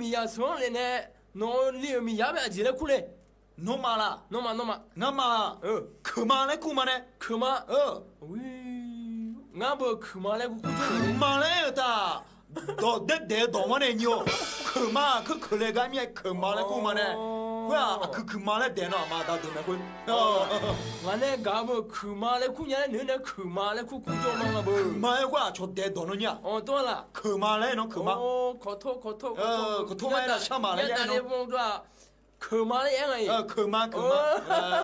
မံၤယၤဆၢလၢ်န့ၣ် နီၢ်လံၢ်ဧၢ မံၤယၤဘၣ်အစ့လဲၣ်ခူၣ်လဲၣ်. နီၢ်မးလၢ်. နီၢ်မး နီၢ်မး. ငါမးလၢ်. အၢ ခုးမးလၢ်ခူၣ်မးန့ၣ်. ခုးမး. အၢ ဝံၤ ငါဘၣ်ခုးမးလၢ်ခူၣ်ခူၣ် ခုးမးလၢ်တၢ် ဒီးဒဲဒဲးဒီးမးန့ၣ်ညီ ခုးမး ခုးခုးလဲၣ်ဂၤမ့ၢ် ခုးမးလၢ်ခူၣ်မးန့ၣ်. အၢ ဝဲ အခုးခုးမးလၢ်ဒဲးနီၢ် မၤတၢ်ဒိၣ်မဲာ်ကွံာ်. အၢ ငါန့ၣ်ဂၤဘၣ်ခုးမးလၢ်ခူၣ်ညါန့ၣ် နုၤန့ၣ်ခုးမးလၢ်ခူၣ်ခူၣ်ကၠိမး ငါဘၣ် ခုးမးလၢ်ခူၣ် အဆိဒဲးဒီးနီၢ်ညါ. အၢ တအိၣ်လၢ်. ခုးမးလၢ်နီၢ် ခုးမး. အိ ခိးထိ ခိးထိ ခိးထိ ခိးထိ မးလၢ် ဆၢမးလၢ်ယဲနီၢ် ခုးမးလၢ်ယဲ အၢ ခုးမး ခုးမး.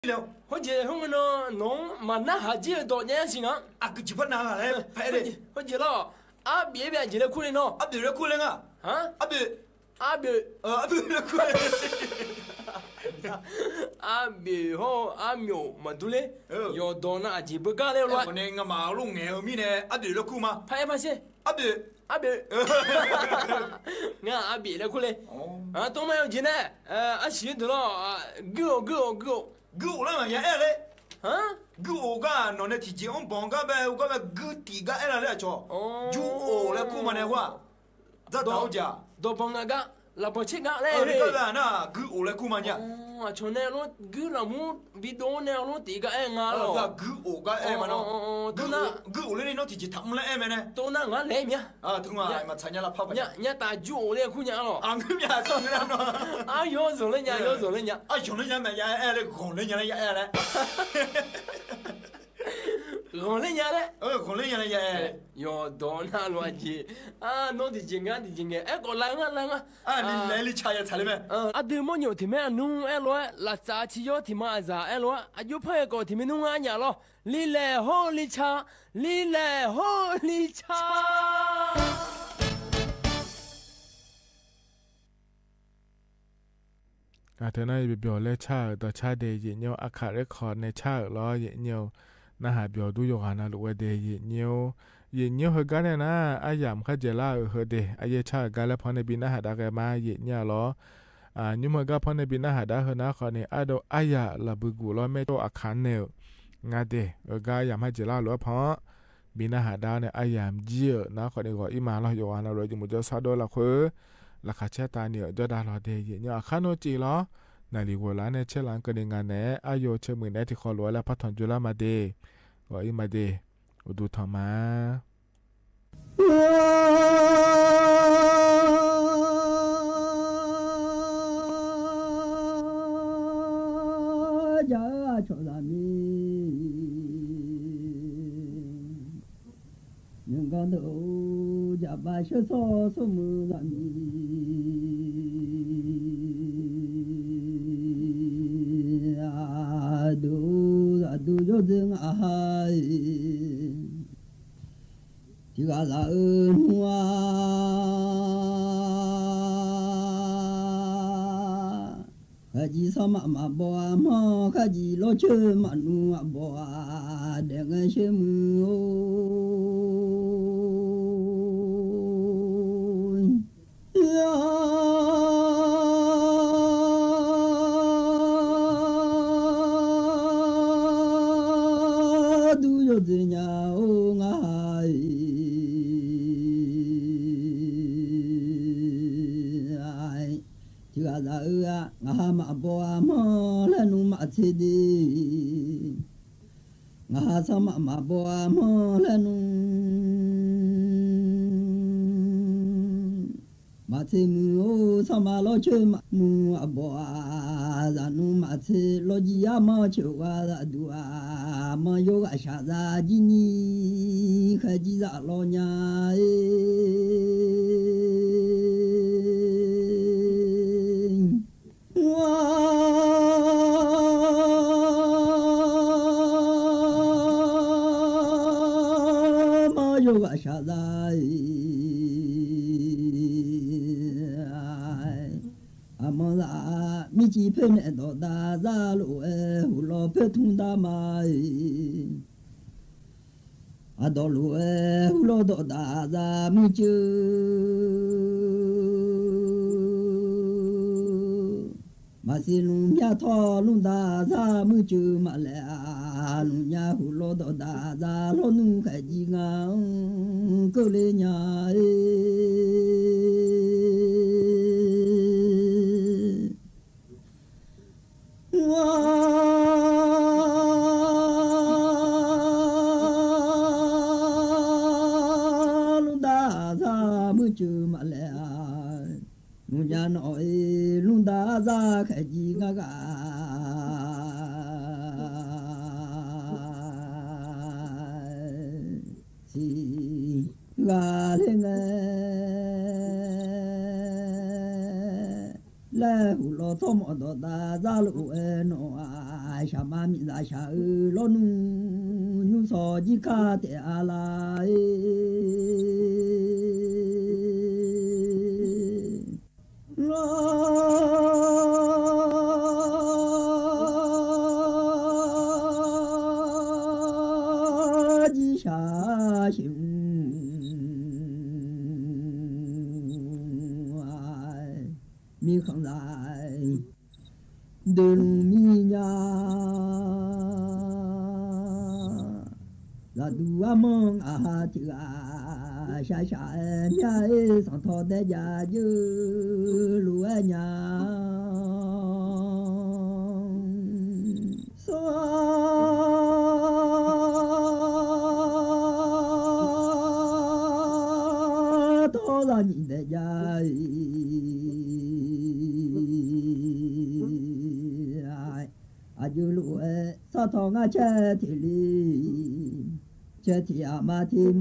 အၢ ဟိုက့ၤ ဟိုနီၢ် နီၢ်မၤနၢ်ဟးကံၢ်ဒီးညါစ့ၢ်နီၢ်. အကစံးဘၣ်နၤလဲၣ် ဖဲအံၤ ဟိုက့ၤလီၤ. အဘ့ၣ်ဘၣ်အစ့လဲၣ်ခူၣ်လဲၣ်နီၢ်. အဘ့ၣ်လဲၣ်ခူၣ်လဲၣ်ငါ. ဟါ အဘ့ၣ် အဘ့ၣ် အဘ့ၣ်လဲၣ်ခူၣ်လဲၣ်. အဘ့ၣ်ဟီ အမျိာ်မၤဒူလဲၣ်. အၢ ယီၤဒီးနၤအစ့ဘၣ်ကါလဲၣ်လီၤ. အဃိန့ၣ် ငါမၤလိာ်ငဲၤအမံၤန့ၣ် အဘ့ၣ်လဲၣ်ခူၣ်မး ဖဲအံၤဖဲဆ့ အဘ့ၣ် အဘ့ၣ် ငါအဘ့ၣ်လဲၣ်ခူၣ်လဲၣ်. အတိၢ်မးယက့ၤန့ၣ် အဆံးဒုးလီၤ. ဂုၢ်အိၣ် ဂုၢ်အိၣ် ဂုၢ်အိၣ် ဂုၢ်အိၣ်လၢမး ယအဲၣ်လဲၣ်. ဟါ ဂုၢ်အိၣ်ဂၤနီၢ်န့ၣ် ထံၣ်က့ၤအိၣ်ဘီဂၤဘၣ် အိၣ်ဂၤဘၣ် ဂုၢ်တံၢ်ဂၤအဲၣ်လၢ်လၢအဆိ ဂုၢ်အိၣ်လဲၣ်ခူၣ်မးန့ၣ်ဝဲ တၢ်တၢ်အိၣ်က ဒီးဘီငါဂၤ လၢဘီဆ့ၣ်ဂၤလဲၣ် ဂၤဘၣ်နၤ ဂုၢ်အိၣ်လဲၣ်ခူၣ်မးညါ. အဆိန့ၣ် အလိၣ်ဂုၢ်လီၤမူ ဘံဒိၣ်န့ၣ် အလိၣ်တံၢ်ဂၤအဲၣ်ငါလီၤ. ဂုၢ်အိၣ်ဂၤအဲၣ်မးနီၢ်. ဂုၢ်အိၣ်လၢန့ၣ်နီၢ် ထံၣ်က့ၤထးမူလၢအဲၣ်မးန့ၣ် တိၢ်နၢ်ငါလဲၣ်မး. ညါတၢ်ဂုၢ်အိၣ်လၢခူၣ်ညါလီၤ. အယီၤစိၤလၢညါ ယီၤစိၤလၢညါ အယီၤလၢညါ မ့ၢ်ယအဲၣ်လၢ ဂီၤလၢညါလၢယအဲၣ်လၢ ဂီၤလၢညါလၢ ဂီၤလၢညါလၢယအဲၣ် ယီၤဒီးနၤလီၤက့ၤ. အနီၢ်တံၢ်က့ၤငါတံၢ်က့ၤငဲၤ အဲၣ်ကိးလါငါလါငါ အလံာ်လဲၢ်လံာ်ဆါယဲၢ်ဆါလံမ့ၢ်. အဒုးမိၣ်ညိၣ်ထံၣ်မ့ၢ်အနူအဲၣ်လီၤ လၢ်စးထံယီထံၣ်မးအစၢ်အဲၣ်လီၤ အယိဖးယဲၢ်ကိးထံၣ်မ့ၢ်နူငါညါလီၤ. လံာ်လဲၢ်ဟီလံာ်ဆါ လံာ်လဲၢ်ဟီလံာ်ဆါ. အတဲနၤ ယပျီၣ်လၢဆၣ်ဧၢ ဒီးဆၣ်ဒဲး ယညိ အခးရ့ခီၣ်န့ၣ်ဆၣ်ဧၢလီၤ ယညိ နဟးပျီၣ်ဒူယိၤဂၤနၤလိာ်ဝဲဒဲး ယညိ ယညိဟၢဂၤန့ၣ်နၤ အယၣ်မခါယဲၢ်လါဧၢ ဟၢဒဲး အယဲၢ်ဆၣ်ဧၢဂၤလၢဖီန့ၣ် ဘံနၢ်ဟးဒါဂ့ၤမး ယညိလီၤ. ညိမ့ၢ်ဟၢဂၤဖီန့ၣ် ဘံနၢ်ဟးဒါဟၢနၤခီန့ၣ် အဒိ အယၣ်လၢဘုကူၣ်လီၤ မ့ၢ်တအိၣ်အခးန့ၣ်ဧၢ ငါဒဲး ဧၢဂၤယၣ်မခါယဲၢ်လါလိာ်ဖီ ဘံနၢ်ဟးဒါန့ၣ် အယၣ်မယံၤဧၢ နၤခီန့ၣ် ဂီၤအံၤမးလီၤ ယိၤဂၤနၤလိာ် ယမူၤကၠီဆၣ်ဒိၣ်လၢခွ့ လၢခးဆၢတၢ်န့ၣ် ဒီးဒၣ်လီၤဒဲး ယညိ အခါနီၢ်စံးလီၤ. နၢ်လီၢ်ဂီၤလၢ်န့ၣ် ဆဲးလၢကန့ၢ်ငါနဲ အယိာ်ဆၢမုၢ်နဲ ထံၣ်ဃီလိာ်ဝဲလၢ ဖးထွန်ယူၤလါမၤဒ့ ဂီၤအံၤမၤဒ့ အိၣ်ဒူၣ်ထီၣ်မး ယႃၶျော်သႃႇမီး ယင်းကၢၼ်းတအိၣ် ယႃဘၣ်ဆၢဆီၣ်ဆိမိၣ်သႃႇမီး အဒိုသႃႇဒိုယိၣ်သ့ၣ်ငါဟါအံၤ ထံဂၤသးအၢနူၤဧါ ခါကံၣ်ဆီမးမၤဘီအမီၢ် ခါကံၣ်လီဆၢမးနူၤအဘီ ဒဲးငဲဆၢမုၢ်အိၣ် ဒူယိၣ်သ့ၣ်ညါအိၣ်ငါဟါအံၤ ထံဂၤသးအၢ ငါဟါမးဘီအမီၢ် လၢနူၤမးဆ့ဒ့ ငါဟါဆီမးမၤဘီအမီၢ် လၢနူၤ မးဆ့မုၢ်အိၣ် ဆီမးလီဆၢမးနူၤအဘီ သးနူၤမးဆ့လီကံၣ်အမီၢ် ဆၢဝါသးဒူအမီၢ် ယိၤဂၤဆးသးကံၣ်နံၣ် ခါကံၣ်သးလီညါအံၤ မီၢ်ယိၤဂၤဆးသးအံၤ အမီၢ်သး မုၢ်ကံၣ်ဖဲန့ၣ်ဒီး တၢ်သးလိာ်ဝဲ ဟူးလီၤဖဲထူၣ်တၢ်မၤအံၤ အဒီးလိာ်ဝဲ ဟူးလီၤဒီးတၢ်သးမုၢ်ကၢ မၤစ့လူၤမျၢ်ထီၣ်လူၤတၢ်သးမုၢ်ကၢမးလဲၣ် အလူၤညါ ဟူးလီၤဒီးတၢ်သးလီၤနုၢ် ခါကံၣ်ငါ ကၢလ့ညါအံၤ လူၤတၢ်သးမုၢ်ကၢမးလဲၣ် လူၤညါနီၢ်အံၤ လူၤတၢ်သး ခါကံၣ်ငါဂၤ စံး ဂၤလၢငယ် လဲၤဟူးလီၤထီၣ်မီၢ်ဒီး တၢ်သးလိာ်ဝဲနီၢ်ဧါ ဆၣ်မါမံၤသးဆၣ်အၢ လီၤနုၢ် ညူစီၤကံၣ်ခါတဲအါလၢအံၤ လီၤ ကံၣ်ဆၣ်ဆ့ၣ် မံၤခၣ်သၣ် ဒုးလူၤမံၤညါ သးဒူအမီၢ် အဟးထံဂၤ ဆၣ်ဆၣ်အဲ မျၢ်အဲ စီၤထီၣ်ဒဲယၤယု လူၤဝဲညါ စီၤ ထီၣ်သးနံၤဒဲးယၤအံၤ အယုလူၤဝဲ စီၤထီၣ်ငါဆဲးထံလံ ဆဲးထံအမါထံမီၢ်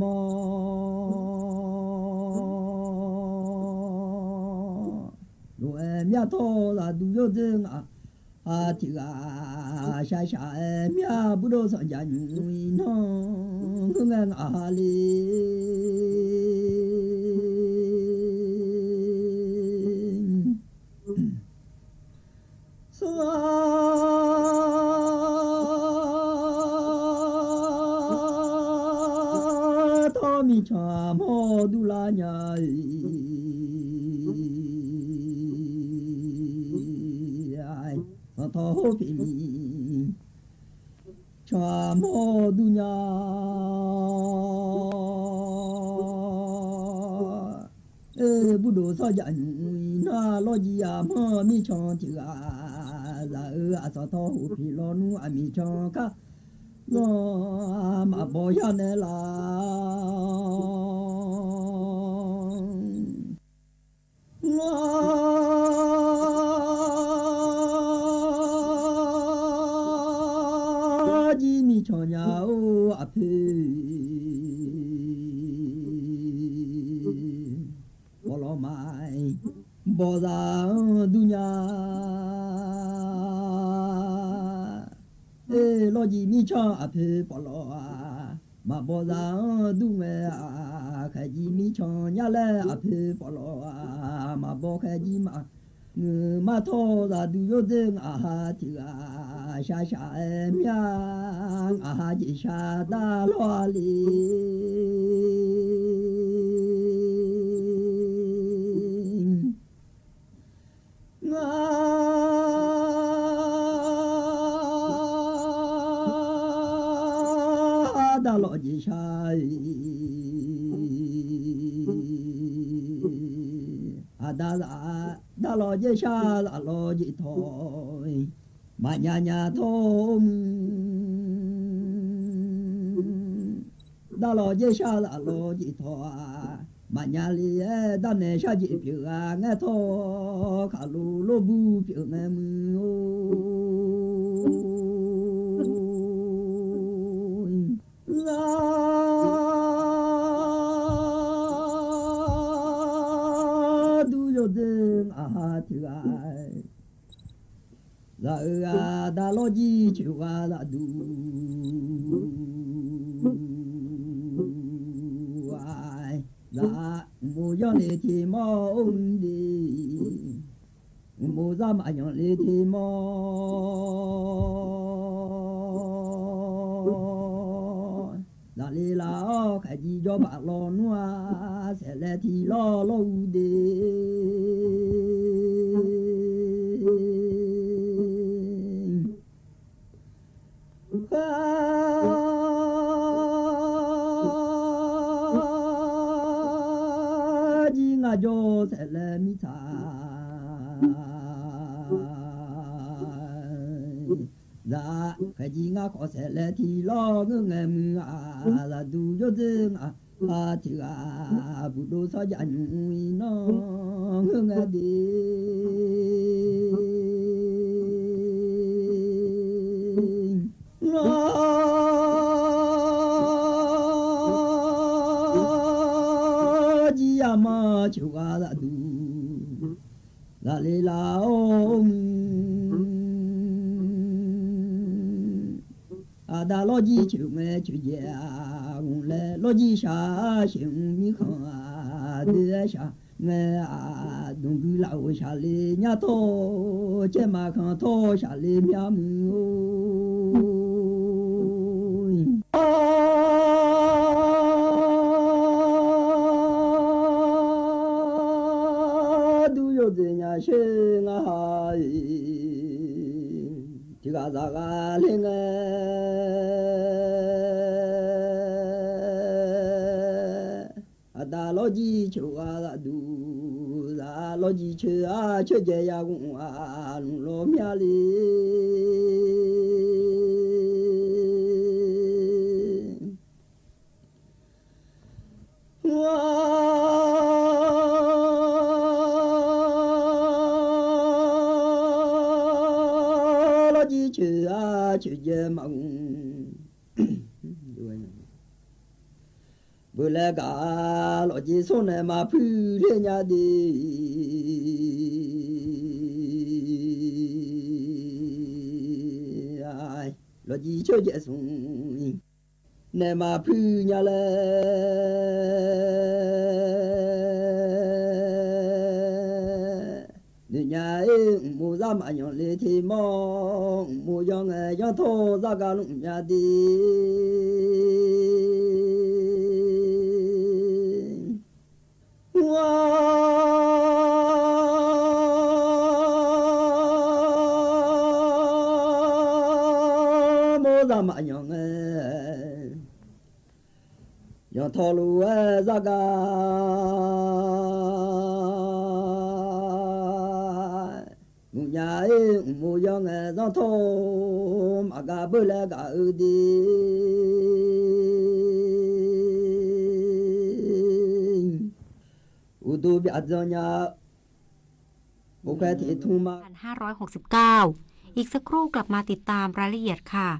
လူၤဝဲမျၢ်ထီၣ်သးဒူယိၣ်ဒိၣ်ငါ ဟးထံဂၤ ဆၣ်ဆၣ်အဲ မျၢ်ဘူၣ်ဒိၣ်စီၤယၤညူ အံၤနီၢ် ငုၢ်ငဲငါဟးလံ စီၤထီၣ်မံၤဆီမီၢ်ဒူလါညါအံၤ စီၤထီၣ်ဟိၣ်ဖံးမံၤ ဆီမီၢ်ဒူညါ အဲ ဘူၣ်ဒိၣ်စီၤယၤညူ နၢ်လီၤယံၤအမီၢ်မံၤဆီထံဂၤ အစၢ်ဧၢ အစီၣ်ထီၣ်ဟူးဖံးလီၤနူအမံၤဆီခါ လီၤမၤဘီယၢ်နဲလၢ လီၤကံမံၤဆီညါအိၣ် အဖု ပီၣ်လီၤမး ဘီၣ်သးဒူညါ အ့ လီၤကံမံၤဆီအဖု ပီၣ်လီၤ မၤဘီၣ်သးဒူဝဲ အခဲကံမံၤဆီညါလၢ အဖု ပီၣ်လီၤ မၤဘီၣ်ခဲကံမး မၤထီၣ်သးဒူယိၣ်ဒိၣ် အဟးထုးဂၤ ရှါရှါအဲမၠၣ် အဟးက့ၤရှါတၢ်လီၢ်လံ တၢ်လီၢ်က့ၤရှါ အတၢ် တၢ်လီၢ်က့ၤရှါ တၢ်လီၢ်က့ၤထီၣ် မၤညါညါထီၣ်မုၢ် တၢ်လီၢ်က့ၤရှါ တၢ်လီၢ်က့ၤထီၣ် မၤညါလံ တၢ်နဲၣ်ရှၢက့ၤပၠးဂၤ ငဲထီၣ် ခးလိာ်လိာ်ဘူပၠးမဲမုၢ်အိၣ် ဒူယိၣ်ဒိၣ် အဟးထုးဂၤ သးအုးဂၤ တၢ်လီၢ်ကံဆၢဂၤ သးဒူ သးမိၢ်ယီၢ်လ့ၤထံမီၢ်အိၣ်ဒံး မိၢ်သၣ်မၤယီၢ်လ့ၤထံမီၢ် သးလ့လးအီၣ် ခဲကံယီၢ်ဘၣ်လီၤနွါ ဆဲးလဲၤထံလီၢ်လီၢ်အူဒ့ ကံငါယီၢ်ဆဲးလဲၤမံဆါ သး ခဲကံငါခီဆဲးလဲၤထံလီၢ် ငဲၢ်ငဲၢ်မုၢ်ဂၤ သးဒူယိၣ်ဒိၣ် အဟးထုးဂၤ ဘူၣ်ဒိၣ်စီၤယၤညူအံၤနီၤ ငဲၢ်ငဲၢ်ဒ့ ကံယၤမီၢ်ဆၢဂၤ သးဒူ သးလ့လးအီၣ်မုၢ် အတၢ်လီၢ်ကံဆၢမဲာ်ဆၢယဲၢ် အဂုၤလဲၣ် လီၢ်ကံဆှါဆှဲးမံခီ အဒုးဆှါမဲာ် အဒိၣ်ကုလၢအိၣ်ဆှးလ့ညါထီၣ် ကဲမၤခီထီၣ်ဆှးလ့မၠၣ်မုၢ်အိၣ် ဒူယိၣ်ဒိၣ်ညါဆှဲးငါဟးအံၤ ထံဂၤသးဂၤလၢငဲၢ် အတၢ်လီၢ်ကံဆၢဂၤ သးဒူ သးလီၢ်ကံဆှါဆှဲးယဲၢ် ယၤဂုၤအလူၤလီၤမၠၣ်လံ လီၢ်ကံဆှါဆှဲးယဲၢ်မးဂုၤ ဘၣ်လဲၤကး လီၢ်ကံဆိၣ်န့ၣ် မၤဖုလ့ၣ်ညါဒ့ လီၢ်ကံဆိၣ်ယဲၢ်ဆူ နဲမၤဖုညါလဲၣ် ဒုးညါအ့ၣ် မိၢ်သၣ်မၤယီၢ်လ့ထံမီၢ် မိၢ်ယီၢ်ငဲယီၢ်ထီၣ် သၣ်ကါလူၤညါဒ့ မိၢ်သၣ်မၤယီၢ်ငဲ ယီၢ်ထီၣ်လူၤဝဲသၣ်ကါ မုၢ် ညာအေး မူယွင်းငယ်သောထုံး အကဘုလႄးကအုဒိၣ် ဥတုပြဇော်ညာ ပုတ်ခွဲထီႇထုံးမး พันห้าร้อยหกสิบเก้า อีกสักครู่กลับมาติดตามรายละเอียดค่ะ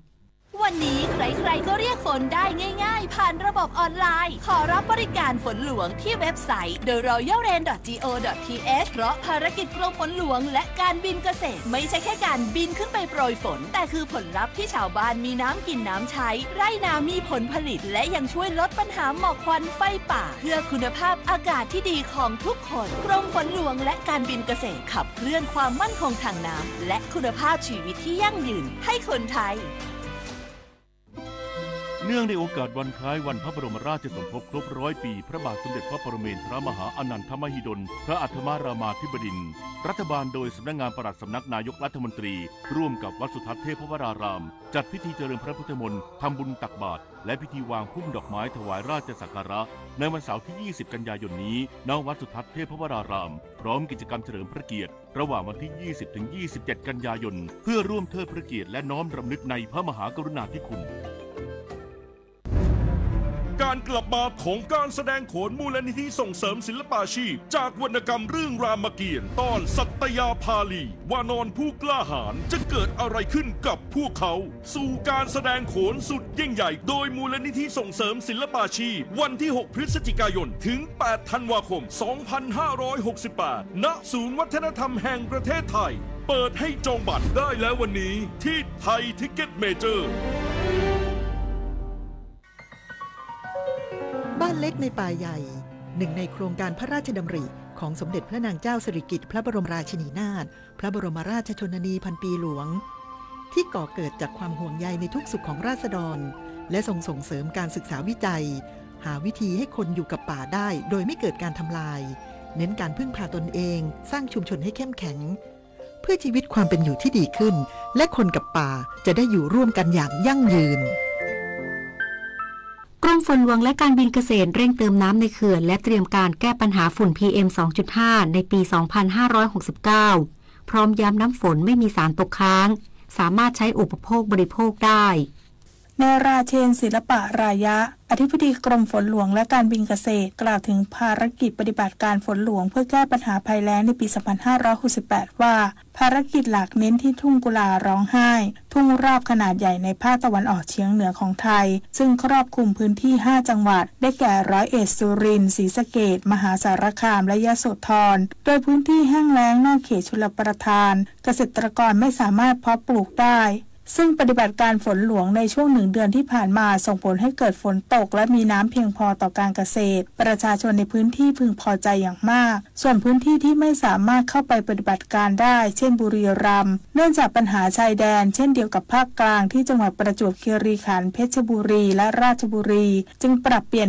วันนี้ใครๆก็เรียกฝนได้ง่ายๆ ผ่านระบบออนไลน์ ขอรับบริการฝนหลวงที่เว็บไซต์ เดอะรอยัลเรน ดอท จี โอ ดอท ที เอช เพราะภารกิจกรมฝนหลวงและการบินเกษตร ไม่ใช่แค่การบินขึ้นไปโปรยฝน แต่คือผลลัพธ์ที่ชาวบ้านมีน้ำกินน้ำใช้ ไร่นามีผลผลิต และยังช่วยลดปัญหาหมอกควันไฟป่า เพื่อคุณภาพอากาศที่ดีของทุกคน กรมฝนหลวงและการบินเกษตร ขับเคลื่อนความมั่นคงทางน้ำ และคุณภาพชีวิตที่ยั่งยืนให้คนไทย เนื่องในโอกาสวันคล้ายวันพระบรมราชสมภพครบร้อยปี พระบาทสมเด็จพระปรเมนทรมหาอนันทมหิดล พระอัฏฐมรามาธิบดินทร์ รัฐบาลโดยสำนักงานปลัดสำนักนายกรัฐมนตรี ร่วมกับวัดสุทัศน์เทพวราราม จัดพิธีเจริญพระพุทธมนต์ ทำบุญตักบาตร และพิธีวางพุ่มดอกไม้ถวายราชสักการะ ในวันเสาร์ที่ ยี่สิบ กันยายนนี้ ณ วัดสุทัศน์เทพวราราม พร้อมกิจกรรมเฉลิมพระเกียรติ ระหว่างวันที่ ยี่สิบ ถึง ยี่สิบเจ็ด กันยายน เพื่อร่วมเทิดพระเกียรติและน้อมรำลึกในพระมหากรุณาธิคุณ การกลับมาของการแสดงโขนมูลนิธิส่งเสริมศิลปาชีพ จากวรรณกรรมเรื่องรามเกียรติ์ ตอนสัตยาภาลี วานรผู้กล้าหาญ จะเกิดอะไรขึ้นกับพวกเขา สู่การแสดงโขนสุดยิ่งใหญ่ โดยมูลนิธิส่งเสริมศิลปาชีพ วันที่ หก พฤศจิกายน ถึง แปด ธันวาคม สองพันห้าร้อยหกสิบแปด ณ ศูนย์วัฒนธรรมแห่งประเทศไทย เปิดให้จองบัตรได้แล้ววันนี้ที่ไทยทิกเก็ตเมเจอร์ บ้านเล็กในป่าใหญ่ หนึ่งในโครงการพระราชดำริของสมเด็จพระนางเจ้าสิริกิติ์พระบรมราชินีนาถ พระบรมราชชนนีพันปีหลวง ที่ก่อเกิดจากความห่วงใยในทุกข์สุขของราษฎร และทรงส่งเสริมการศึกษาวิจัย หาวิธีให้คนอยู่กับป่าได้โดยไม่เกิดการทำลาย เน้นการพึ่งพาตนเอง สร้างชุมชนให้เข้มแข็ง เพื่อชีวิตความเป็นอยู่ที่ดีขึ้น และคนกับป่าจะได้อยู่ร่วมกันอย่างยั่งยืน กรมฝนหลวงและการบินเกษตรเร่งเติมน้ำในเขื่อน และเตรียมการแก้ปัญหาฝุ่น พีเอ็ม สองจุดห้า ในปี สองพันห้าร้อยหกสิบเก้า พร้อมย้ำน้ำฝนไม่มีสารตกค้าง สามารถใช้อุปโภคบริโภคได้ เนราเชน ศิลปะรายะ อธิบดีกรมฝนหลวงและการบินเกษตร กล่าวถึงภารกิจปฏิบัติการฝนหลวงเพื่อแก้ปัญหาภัยแล้งในปี สองพันห้าร้อยหกสิบแปด ว่า ภารกิจหลักเน้นที่ทุ่งกุลาร้องไห้ ทุ่งราบขนาดใหญ่ในภาคตะวันออกเฉียงเหนือของไทย ซึ่งครอบคลุมพื้นที่ ห้า จังหวัด ได้แก่ ร้อยเอ็ด สุรินทร์ ศรีสะเกษ มหาสารคาม และยโสธร โดยพื้นที่แห้งแล้งนอกเขตชลประทาน เกษตรกรไม่สามารถเพาะปลูกได้ ซึ่งปฏิบัติการฝนหลวงในช่วงหนึ่งเดือนที่ผ่านมาส่งผลให้เกิดฝนตกและมีน้ำเพียงพอต่อการเกษตร ประชาชนในพื้นที่พึงพอใจอย่างมาก ส่วนพื้นที่ที่ไม่สามารถเข้าไปปฏิบัติการได้ เช่นบุรีรัมย์ เนื่องจากปัญหาชายแดน เช่นเดียวกับภาคกลางที่จังหวัดประจวบคีรีขันธ์ เพชรบุรี และราชบุรี จึงปรับเปลี่ยน